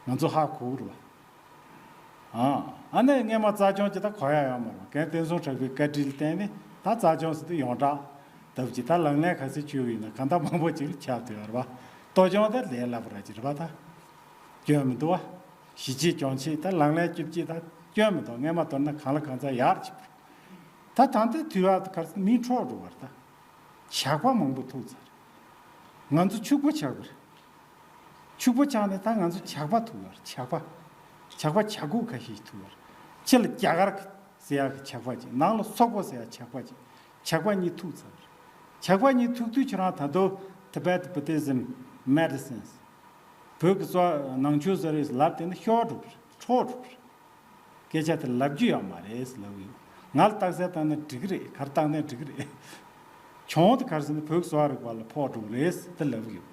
ང་ཚོ་ཧ་གོ་གི་རེད་བ། ཨ། ཨ་ནི་སྔས་མ་རྩ་སྦྱོང་ཅིག་ད་གོ་ཡ་ཡོད་མ་རེད་བ། རྒན་བསྟན་སྲུང་གྲགས་པའི་བཀའ་དྲིན་ལ་བརྟེན་ནས་ད་རྩ་སྦྱོང་ཟེར་དུས་ཡོངས་གྲགས་ལྟ་བུ་ཅིག་ད་ལག་ལེན་ག་ཚོད་བཅོས་ཡིན་ན་གང་ལྟར་མང་པོ་ཅིག་ལ་ཁྱབ་བསྡད་ཡོད་རེད་བ། གཏོ་སྦྱོང་ད་ལས་སླ་པོ་ར་ཅིག་རེད་བ། ད་སྐྱོན་མི་འདུག་བ། ཞི་བྱེད་སྦྱོང་བྱེད་ད་ལག་ལེན་བཅུ་གཅིག་ད་སྐྱོན་མི་འདུག་སྔས་མ་མདོར་ན་གང་ལ་གང་འཚམ་ཡག་ཅིག་ད་ད་ལྟའི་དུས་བབ་ད་ག་རེ་ཟེར། མི་འཕྲོག་འགྲོ་བ་རེད་ད། ཇག་པ་མང་པོ་ཐུག་ཚར། ང་ཚོ་ཕྱུག་པོ་ཆགས་པ་རེད། ཕྱུག་པོ་ཆགས་ནས་ད་ང་ཚོ་ཇག་པ་ཐུག་ཡོད་རེད། ཇག་པ། ཇག་པ་ཇག་ཁུག་ཁ་ཤས་ཤིག་ཐུག་ཡོད་རེད། ཕྱི་ལ་རྒྱ་གར་ཟེར་ཡག་གི་ཇག་པ་ཅིག་ནང་ལ་སོག་པོ་ཟེར་ཡག་ཇག་པ་ཅིག་ཇག་པ་གཉིས་ཐུག་ཚར་རེད། ཇག་པ་གཉིས་ཐུག་དུས་ཁྱོད་རང་ད་དུང་Tibet Buddhism Medicines། བོད་ཀྱི་གསོ་ནང་ཆོས་ཟེར་རེད་ལབ་བསྡད་ན་ཤོར་འགྲོ་གི་རེད། འཕྲོག་འགྲོ་གི་རེད། སྐད་ཆ་དེ་ལབ་རྒྱུ་ཡོད་མ་རེད་ལབ་ཡོད། ང་ལ་རྟགས་གསལ་བཏང་ན་འགྲིག་གི་རེད། ག་རེ་བཏང་ན་འགྲིག་གི་རེད། གྱོང་དེ་ག་རེ་ཟེར་ན་བོད་གསོ་བ་རིག་པ་ལ་ཕོག་འགྲོ་གི་རེད་དེ་ལབ་ཡོད།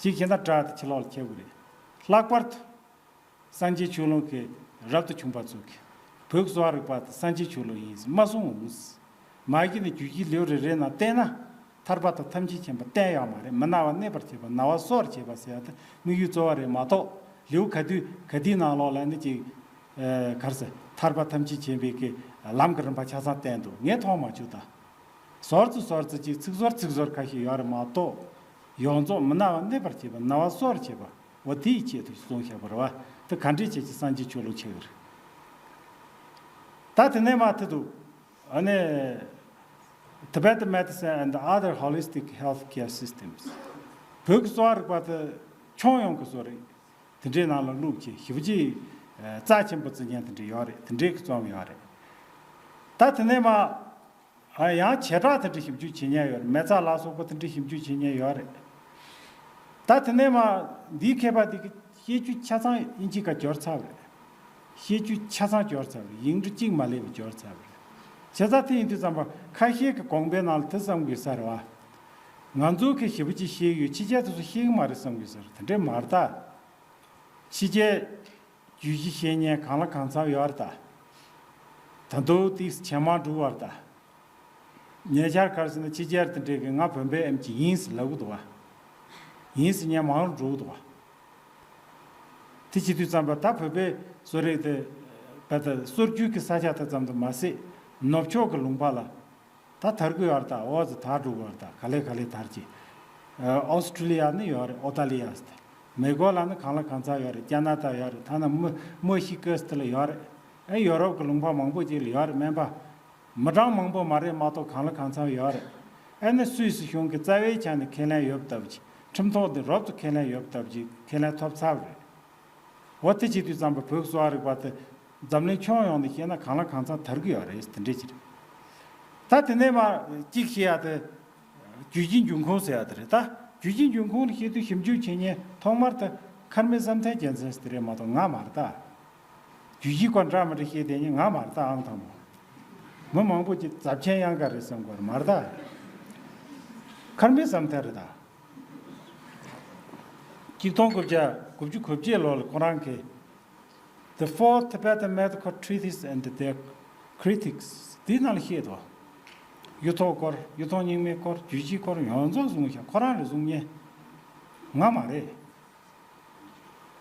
ཅིག་བྱས་ན་དགྲ་དེ་ཕྱི་ལོགས་ལ་ཁྱེར་དགོས་རེད། ལྷག་པར་དུ་སངས་རྒྱས་ཆོས་ལུགས་ཀྱི་རབ་ཏུ་བྱུང་བ་ཚོ་གིས་བོད་གསོ་བ་རིག་པ་དེ་སངས་རྒྱས་ཆོས་ལུགས་ཡིན་ཟེར་མ་གསུང་འོང་ཟེར། མ་གཞི་ནས་རྒྱུད་བཞི་ལེའུ་རེ་རེ་ནང་བལྟས་ན། ཐར་པ་དང་ཐམས་ཅད་མཁྱེན་པ་གཏན་ཡོད་མ་རེད། མི་ན་བ་གནས་པར་བྱེད་པ། ན་བ་གསོ་བར་བྱེད་པ་ཟེར་ཡ་དེ་དམིགས་ཡུལ་གཙོ་བོ་རེད་མ་གཏོགས། ལེའུ་ག་དུས་ག་དུས་ནང་ལོགས་ལ་ནི་ཅིག་ཨ། ག་རེ་ཟེར། ཐར་པ་ཐམས་ཅད་མཁྱེན་པའི་གི་ལམ་གྱི་རིམ་པ་ཆ་ཚང་བསྟན་འདུག་ངས་མཐོང་མ་བྱུང་ད། ཟུར་ཙམ་ཟུར་ཙམ་ཅིག་ཚིག་ཟོར་ཚིག་ཟོར་ཁ་ཤས་ཡོད་རེད་མ་གཏོགས། ཡོངས་རྫོགས་མི་ན་བ་གནས་པར་བྱེད་པ། ན་བ་གསོ་བར་བྱེད་པ། འོ་དེའི་ཆེད་དུ་གསུངས་བཞག་པ་རེད་བ། དེ་ག་འདྲས་བྱས་ཀྱི་སངས་རྒྱས་ཆོས་ལུགས་ཆགས་ཀྱི་རེད། ད་དེ་ནས་མར་དེ་འདུག་ཨ་ནི། Tibet medicine and other holistic health care systems. བོད་ཀྱི་གསོ་བ་རིག་པ་དེ་ཁྱོན་ཡོངས་ཀྱི་བཟོ་རིག་དེ་འདྲའི་ནང་ལ་བླུགས་བྱས་ཞེ་པོ་ཅིག་ཨ། རྩ་ཆེན་པོ་བརྩི་མཁན་དེ་འདྲ་ཡོད་རེད། དེ་འདྲའི་གི་རྩོམ་ཡོད་རེད། ད་དེ་ནས་མར་ཨ། ཡང་བྱེ་བྲག་དེ་འདྲ་ཞིབ་འཇུག་བྱེད་མཁན་ཡོད་རེད། མེ་བཙའ་ལ་སོགས་པ་དེ་འདྲ་ཞིབ་འཇུག་བྱེད་མཁན་ཡོད་རེད། ད་དེ་ནས་མར་འདིའི་མཁས་པ་དེ་གི་བཤད་རྒྱུ་ཆ་ཚང་དབྱིན་ཇི་སྐད་སྦྱོར་ཚར་བ་རེད། བཤད་རྒྱུ་ཆ་ཚང་སྦྱོར་ཚར་བ་རེད། ཡིག་འབྲུ་གཅིག་མ་སླེབས་པ་སྦྱོར་ཚར་བ་རེད། བྱས་ཙང་དེ་ཡིན་དུས་ཙམ་པ་ཁ་ཤས་ཀྱི་དགོངས་པའི་ནང་ལ་དེ་བསམ་དགོས་ས་རེད་བ། ང་ཚོ་གིས་ཞེ་པོ་ཅིག་ཤེས་ཀྱི་ཡོད། ཕྱི་རྒྱལ་དེ་ཚོ་ཤེས་ཀྱི་མ་རེད་བསམ་དགོས་ས་རེད། དེ་འདྲས་མ་རེད་ད། ཕྱི་རྒྱལ་རྒྱུད་བཞི་ཤེས་མཁན་གང་ལ་གང་འཚམ་ཡོད་རེད་ད། ད་དུང་ཏིས་ཇེ་མང་འགྲོ་བ་རེད་ད། ཉེ་ཆར་ག་རེ་ཟེར་ན་ཕྱི་རྒྱལ་དེ་འདྲས་ཀྱིས་ང་བོད་པའི་ཨེམ་ཆི་ཡིན་ཟེར་ལབ་གི་འདུག་བ། ཡིན་ཟེར་མཁན་མང་རུ་འགྲོ་གི་འདུག་བ། དེ་བྱེད་དུས་ཙམ་པ་ད་བོད་པའི་གསོ་རིག་དེ་བལ་ད་སྲོལ་རྒྱུན་གྱི་ས་ཆ་དེ་ཙམ་དུ་མ་ཟད་ནུབ་ཕྱོགས་ཀྱི་ལུང་པ་ལ་ད་དར་གི་ཡོད་རེད། ད་ཨོ་ཙི་དར་འགྲོ་གི་ཡོད་རེད། ད་ག་ལེ་ག་ལེ་དར་གྱི། ཨོ་སི་ཁྲུ་ལི་ཡ་ནི་ཡོད་རེད། ཨོ་སྟ་ལི་ཡ་ཟེར་ཏེ། མེ་གོ་ལ་ནི་གང་ལ་གང་འཚམ་ཡོད་རེད། ཀ་ན་ད་ཡོད་རེད། ཐ་ན་མི་མི་ཤི་ཀ་སི་ཏི་ལ་ཡོད་རེད། ཨེ་ཡོ་རོབ་ཀྱི་ལུང་པ་མང་པོ་ཅིག་ལ་ཡོད་རེད། སྨན་པ་མི་གྲངས་མང་པོ་མ་རེད་མ་གཏོགས་གང་ལ་གང་འཚམ་ཡོད་རེད། ཨ་ནི་སུད་སི་གཞུང་གི་རྩ་བའི་ཆ་ནས་ཁས་ལེན་ཡོད་པ་ལྟ་བུ་ཅིག་ཁྲིམས་ཐོག་འདི་རོབ་ཏུ་ཁས་ལེན་ཡོད་པ་ལྟ་བུ་ཅིག་ཁས་ལེན་ཐོབ་ཚར་བ་རེད། འོ་དེ་བྱེད་དུས་ཙམ་པ་བོད་ཀྱི་གསོ་བ་རིག་པ་དེ་འཛམ་གླིང་ཁྱོན་ཡོངས་ནས་བཤད་ན་གང་ལ་གང་འཚམ་དར་གྱི་ཡོད་རེད། དེ་འདྲས་ཅིག་རེད། ད་དེ་ནས་མར་གཅིག་བཤད་ཡ་དེ་རྒྱུད་ཀྱི་འབྱུང་ཁུངས་ཟེར་ཡ་དེ་རེད། ད་རྒྱུད་ཀྱི་འབྱུང་ཁུངས་ལ་བཤད་དུས་ཞིབ་འཇུག་བྱེད་མཁན་ཐོག་མར་དེ་མཁར་རྨེའུ་བསམ་གཏན་རྒྱལ་མཚན་ཟེར་དེ་རེད་མ་གཏོགས་ང་མ་རེད་ད། རྒྱུད་ཀྱི་སྐོར་འདྲ་མི་འདྲ་བཤད་བསྡད་མཁན་ང་མ་རེད་ད། ཨང་དང་པོ། མི་མང་པོ་ཅིག་ཛབ་ཆེན་གཡང་དཀར་རེད་བསམ་དགོས་རེད། མ་རེད་ད། མཁར་རྨེའུ་བསམ་གཏན་རེད་ད། ཆིག་སྟོང་དགུ་བརྒྱ་དགུ་བཅུ་གོ་བརྒྱད་ལོ་ལ་ཁོ་རང་གིས་The Four Tibetan Medical Treatises and Their Critics དེའི་ནང་ལ་བཤད་དོ། གཡུ་ཐོག་སྐོར། གཡུ་ཐོག་རྙིང་མའི་སྐོར། རྒྱུད་བཞིའི་སྐོར་ཡོངས་རྫོགས་བཟུང་བཞག་ཁོ་རང་རེད་བཟུང་མཁན། ང་མ་རེད།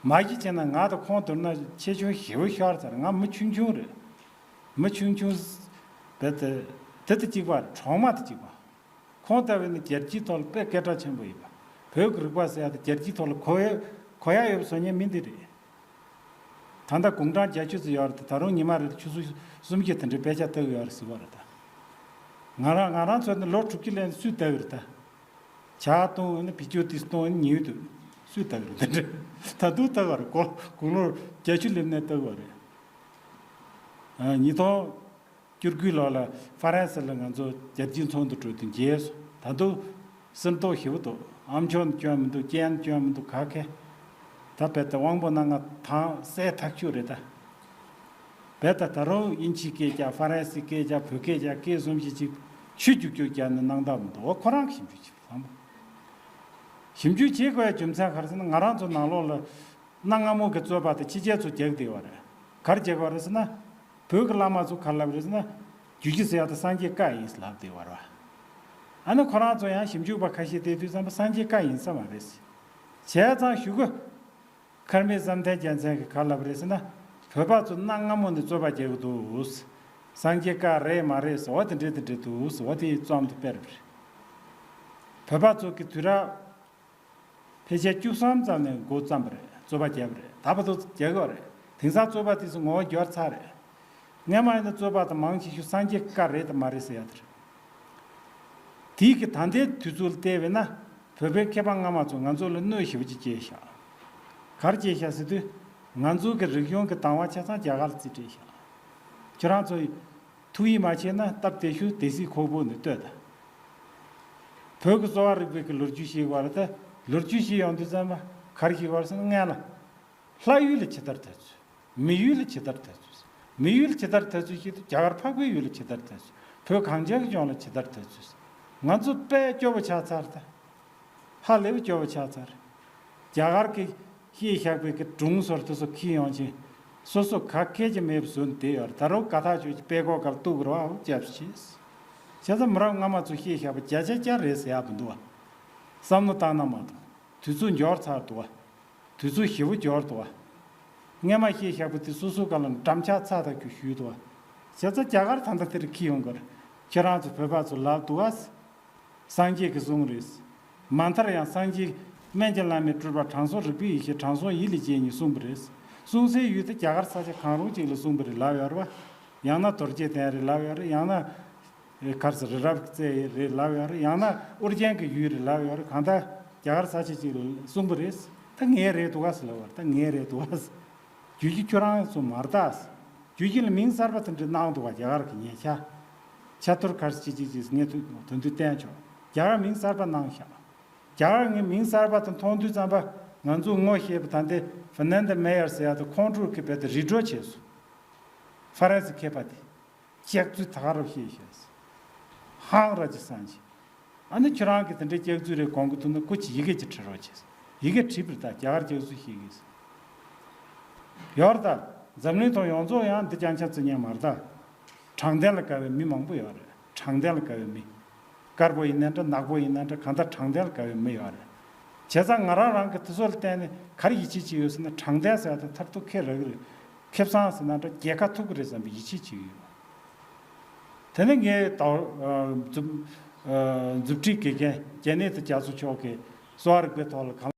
མ་གཞི་བྱས་ན་ང་དང་ཁོང་བསྡུར་ན་ཆེ་ཆུང་ཞེ་པོ་ཤོར་ཚར། ང་མི་ཆུང་ཆུང་རེད། མི་ཆུང་ཆུང་། བེ་ཏེ། དེ་དང་གཅིག་པ་རེད། གྲོག་མ་དང་གཅིག་པ། ཁོང་ལྟ་བུ་ནི་རྒྱལ་སྤྱིའི་ཐོག་ལ་དཔེ་སྐད་གྲགས་ཆེན་པོ་ཡིན་པ། བོད་ཀྱི་རིག་པ་ཟེར་ཡ་དེ་རྒྱལ་སྤྱིའི་ཐོག་ལ་གོ་ཡ་གོ་ཡ་ཡོད་པ་བཟོ་མཁན་མི་འདི་རེད། ད་ལྟ་དགུང་གྲངས་བརྒྱད་ཅུ་ཙམ་ཡོད་རེད་དེ། ད་རུང་ཉི་མ་རེ་ལ་ཆུ་ཚོད་སུམ་བརྒྱ་དེ་འདྲའི་དཔེ་ཆ་ལྟ་གི་ཡོད་རེད་ཟེར་བ་རེད་ད། ང་རང་ང་རང་ཚོ་ནི་ལོ་དྲུག་ཅུ་སླེབས་ནས་སུས་ལྟ་གི་རེད་ད། ཇ་བཏུང་ནི་བི་ཌིའོ་དེ་བཏུང་ནི་ཉི་འོད་དུ་སུས་ལྟ་གི་རེད། དེ་འདྲ་ད་དུང་ལྟ་གི་རེད། དགུང་ལོ་བརྒྱད་ཅུ་སླེབས་ནས་ལྟ་གི་རེད། ཨ། ཉིས་སྟོང་བཅུ་དགུ་ལོ་ལ་ཧྥ་རན་སི་ལ་ང་ཚོ་རྒྱལ་སྤྱིའི་ཚོགས་འདུ་གྲོལ་དུས་མཇལ་སོང་། ད་དུང་སེམས་རྟོགས་ཞེ་པོ་འདུག་ཨམ་ཅོག་ནི་སྐྱོན་མི་འདུག་རྐྱེན་སྐྱོན་མི་འདུག་ག་གེ། ད་བེ་ཏེ་དབང་པོ་སྣ་ལྔ་དྭངས་གསལ་ཐག་ཆོད་རེད་ད། བེ་ཏེ་ད་རུང་དབྱིན་ཇིའི་སྐད་རྒྱག་ཧྥ་རན་སིའི་སྐད་རྒྱག་བོད་སྐད་རྒྱག་སྐད་གསུམ་བཞི་ཅིག་ཆུ་རྒྱུག་རྒྱུག་རྒྱག་ནས་སྣང་དག་མི་འདུག་འོ་ཁོ་རང་གིས་ཞིབ་འཇུག་བྱེད་བཟང་པོ། ཞིབ་འཇུག་བྱེད་དགོས་ཡ་རྒྱུ་མཚན་ག་རེ་ཟེར་ན། ང་རང་ཚོ་ནང་ལོགས་ལ་གནའ་སྔ་མོ་གི་རྩོད་པ་དེ་ཕྱི་རྒྱལ་ཚོ་རྒྱག་བསྡད་པ་རེད། ག་རེ་རྒྱག་པ་རེད་ཟེར་ན། བོད་ཀྱི་བླ་མ་ཚོ་ག་རེ་ལབ་རེད་ཟེར་ན། རྒྱུད་བཞི་ཟེར་ཡ་དེ་སངས་རྒྱས་བཀའ་ཡིན་ཟེར་ལབ་བསྡད་པ་རེད་བ། ཨ་ནི་ཁོ་རང་ཚོ་ཡང་ཞིབ་འཇུག་པ་ཁ་ཤས་བལྟས་དུས་ཙམ་པ་སངས་རྒྱས་བཀའ་ཡིན་ས་མ་རེད་ཟེར། བྱས་ཙང་གཞུག་གུ། མཁར་རྨེའུ་བསམ་གཏན་རྒྱལ་མཚན་གྱིས་ག་རེ་ལབ་པ་རེད་ཟེར་ན། བོད་པ་ཚོ་གནའ་སྔ་མོ་ནས་རྩོད་པ་རྒྱག་གི་འདུག་སངས་རྒྱས་བཀའ་རེད་མ་རེད་ཟེར་བ་དེ་འདྲས་དེ་འདྲས་འདུག་ཟེར་བ་དེ་རྩོམ་དེ་སྤེལ་བ་རེད། བོད་པ་ཚོ་གི་དུས་རབས་ཕལ་ཆེར་བཅུ་གསུམ་ཙམ་ནས་འགོ་བརྩམས་པ་རེད། རྩོད་པ་བརྒྱབ་པ་རེད། ད་བར་དུ་རྒྱག་གི་ཡོད་རེད། དེང་སང་རྩོད་པ་དེ་ཚོ་ངོ་བོ་འགྱུར་ཚར་རེད། སྔོན་མ་ཡིན་ན་རྩོད་པ་དེ་མང་ཆེ་ཤོས་སངས་རྒྱས་བཀའ་རེད་དམ་མ་རེད་ཟེར་ཡ་དེ་རེད། དེའི་གི་ད་ལྟའི་དུས་ཚོད་ལ་བལྟས་པས་ན། བོད་པའི་མཁས་པ་སྔ་མ་ཚོས་ང་ཚོ་ལ་གནོད་ཞེ་པོ་ཅིག་སྐྱེལ་ཤག་ག་རེ་སྐྱེལ་ཤག་ཟེར་དུས། ང་ཚོ་གི་རིག་གཞུང་གི་དང་བ་ཆ་ཚང་རྒྱ་གར་ལ་རྩིས་སྤྲད་ཤག་ཁྱོད་རང་ཚོ་ཐུགས་ཡིད་མ་ཆེས་ན་སྟབས་བདེ་ཤོས་སྡེ་སྲིད་ཁོག་པོ་ནས་ལྟོས་དང་། བོད་ཀྱི་གསོ་བ་རིག་པའི་གི་ལོ་རྒྱུས་ཤེས་དགོས་རེད་ད། ལོ་རྒྱུས་ཤེས་ཡོང་དུས་ཙམ་པ་ག་རེ་ཤེས་དགོས་རེད་ཟེར་ན། སྔོན་ལ། ལྷ་ཡུལ་ལ་ཇི་ལྟར་དར་ཚུལ། མི་ཡུལ་ལ་ཇི་ལྟར་དར་ཚུལ། མི་ཡུལ་ལ་ཇི་ལྟར་དར་ཚུལ་ཞེས་དུས་རྒྱ་གར་འཕགས་པའི་ཡུལ་ལ་ཇི་ལྟར་དར་ཚུལ། བོད་གངས་ཅན་གྱི་ལྗོངས་ལ་ཇི་ལྟར་དར་ཚུལ། ང་ཚོ་དཔེ་སྐྱོ་པོ་ཆགས་ཚར་ད། ཧ་ལས་པའི་སྐྱོ་བོ་ཆགས་ཚར། རྒྱ་གར་གྱིས་བཤད་བཞག་པའི་གི་སྒྲུང་ཟུར་དེ་ཚོ་འཁྱེར་ཡོང་ཕྱིན། སོ་སོ་ག་གལ་གྱི་མེད་པ་བཟོས་ནས་བསྡད་ཡོད་རེད། ད་རུང་དགའ་ཐག་ཆོད་ཀྱི་དཔེ་ཀློག་སྐབས་གཏུག་དགོས་རེད་བ། འོ་སྐྱབས་སུ་མཆི། བྱས་ཙང་མི་རབས་སྔ་མ་ཚོས་བཤད་བཞག་པ་བརྒྱ་ཆ་བརྒྱ་རེད་ཟེར་ཡག་མི་འདུག་བ། བསམ་བློ་བཏང་ན་མ་གཏོགས་དུས་ཚོད་འགྱུར་ཚར་འདུག་བ། དུས་ཚོད་ཞེ་པོ་འགྱུར་འདུག་བ། སྔོན་མ་བཤད་བཞག་པ་དེ་སོ་སོའི་སྒང་ལ་འགྲམ་ལྕག་ཚ་ཐག་ཆོད་བཞུགས་འདུག་བ། བྱས་ཙང་རྒྱ་གར་ད་ལྟ་དེར་འཁྱེར་ཡོང་དགོས་རེད། ཁྱེད་རང་ཚོ་བོད་པ་ཚོ་ལབ་འདུག་བ། སངས་རྒྱས་ཀྱིས་གསུངས་རེད། མ་མཐར་ཡང་སངས་རྒྱས་སྨན་གྱི་བླ་མེད་སྤྲུལ་པ་དྲང་སྲོང་རིག་པའི་ཡེ་ཤེས་དྲང་སྲོང་ཡིད་ལ་བྱས་ནས་གསུངས་པ་རེད། གསུང་སའི་ཡུལ་དེ་རྒྱ་གར་ས་ཆ་གང་རུང་ཅིག་ལ་གསུངས་པ་རེད་ལབ་ཡོད་རེད་བ། ཡང་ན་རྡོ་རྗེ་གདན་རེད་ལབ་ཡོད་རེད། ཡང་ན་ག་རེ་ཟེར། རི་རབ་ཀྱི་རྩེ་རེད་ལབ་ཡོད་རེད། ཡང་ན་ཨོ་རྒྱན་གྱི་ཡུལ་རེད་ལབ་ཡོད་རེད། གང་ལྟར་རྒྱ་གར་ས་ཆ་ཅིག་ལ་གསུངས་པ་རེད། ད་ངའི་རེད་འདུག་ག་ཟེར་ལབ་པ་རེད། ད་ངའི་རེད་འདུག་ག་ཟེར། རྒྱུད་བཞི་ཁྱོད་རང་ཚོ་མ་རེད་ད་ཟེར། རྒྱུད་བཞི་ལ་མིང་གསར་པ་དེ་འདྲ་གནང་འདུག་ག་རྒྱ་གར་གྱི་ཉེ་ཆར། ཆ་ཐོར་ག་རེ་ཅིག་ཅིག་ཅིག་ངས་དོན་དུ་བསྟན་ཆོག་རྒྱ་གར་མིང་གསར་པ་གནང་ཤག་རྒྱ་གར་ངའི་མིང་གསར་པ་དེ་མཐོང་དུས་ཙམ་པ་ང་ཚོས་ངོ་ཤེས་པ་ད་ལྟའི་ཧྥི་ནན་ད་མེ་ཡར་ཟེར་ཡ་དེ་ཁོང་ཁྲོ་གི་བེད་དེ་རི་ཌོ་བྱས་སོང་། ཧྥ་རན་སི་མཁས་པ་དེ། སྐྱག་རྫུན་ད་ག་རང་བཤད་ཤག་ཧང་ར་ཅིག་སངས་ཀྱི། ཨ་ནི་ཁྱོད་རང་གིས་དེ་འདྲའི་སྐྱག་རྫུན་རེད་དགོངས་ཀྱི་འདུག་ན་སྐུ་མཁྱེན་ཡི་གེ་ཅིག་བྲི་རོགས་བྱས། ཡི་གེ་བྲིས་པ་རེད་ད། རྒྱ་གར་སྐྱག་རྫུན་བཤད་གི་ཡོད་རེད་ད། འཛམ་གླིང་ཐོག་ཡོངས་རྫོགས་ཡང་འདི་རྐྱང་རྐྱང་བརྩི་མཁན་མ་རེད་ད། དྲང་བདེན་ལ་དགའ་བའི་མི་མང་པོ་ཡོད་རེད། དྲང་བདེན་ལ་དགའ་བའི་མི། དཀར་པོ་ཡིན་ན་འདྲ་ནག་པོ་ཡིན་ན་འདྲ་གང་ལྟར་དྲང་བདེན་ལ་དགའ་བའི་མི་ཡོད་རེད། བྱས་ཙང་ང་རང་རང་གི་དེ་ཚོ་ལ་བརྟེན་ནས་ག་རེ་ཡིད་ཆེས་བྱེད་ཡོད་ཟེར་ན་དྲང་བདེན་ཟེར་བ་དེ་མཐར་ཐུག་ཁེ་རག་གི་རེད། ཁེ་བཟང་ཟེར་ན་འདྲ་རྒྱལ་ཁ་ཐོབ་གི་རེད་བསམ་པའི་ཡིད་ཆེས་བྱེད་ཀྱི་ཡོད། དེ་ནས་ངས་ད་ཨ་མཛུབ་ཨ་མཛུབ་ཁྲིད་དགེ་རྒན་རྒྱ་གནས་དང་རྒྱ་མཚོ་མཆོག་གིས་གསོ་བ་རིག་པའི་ཐོག་ལ་གང་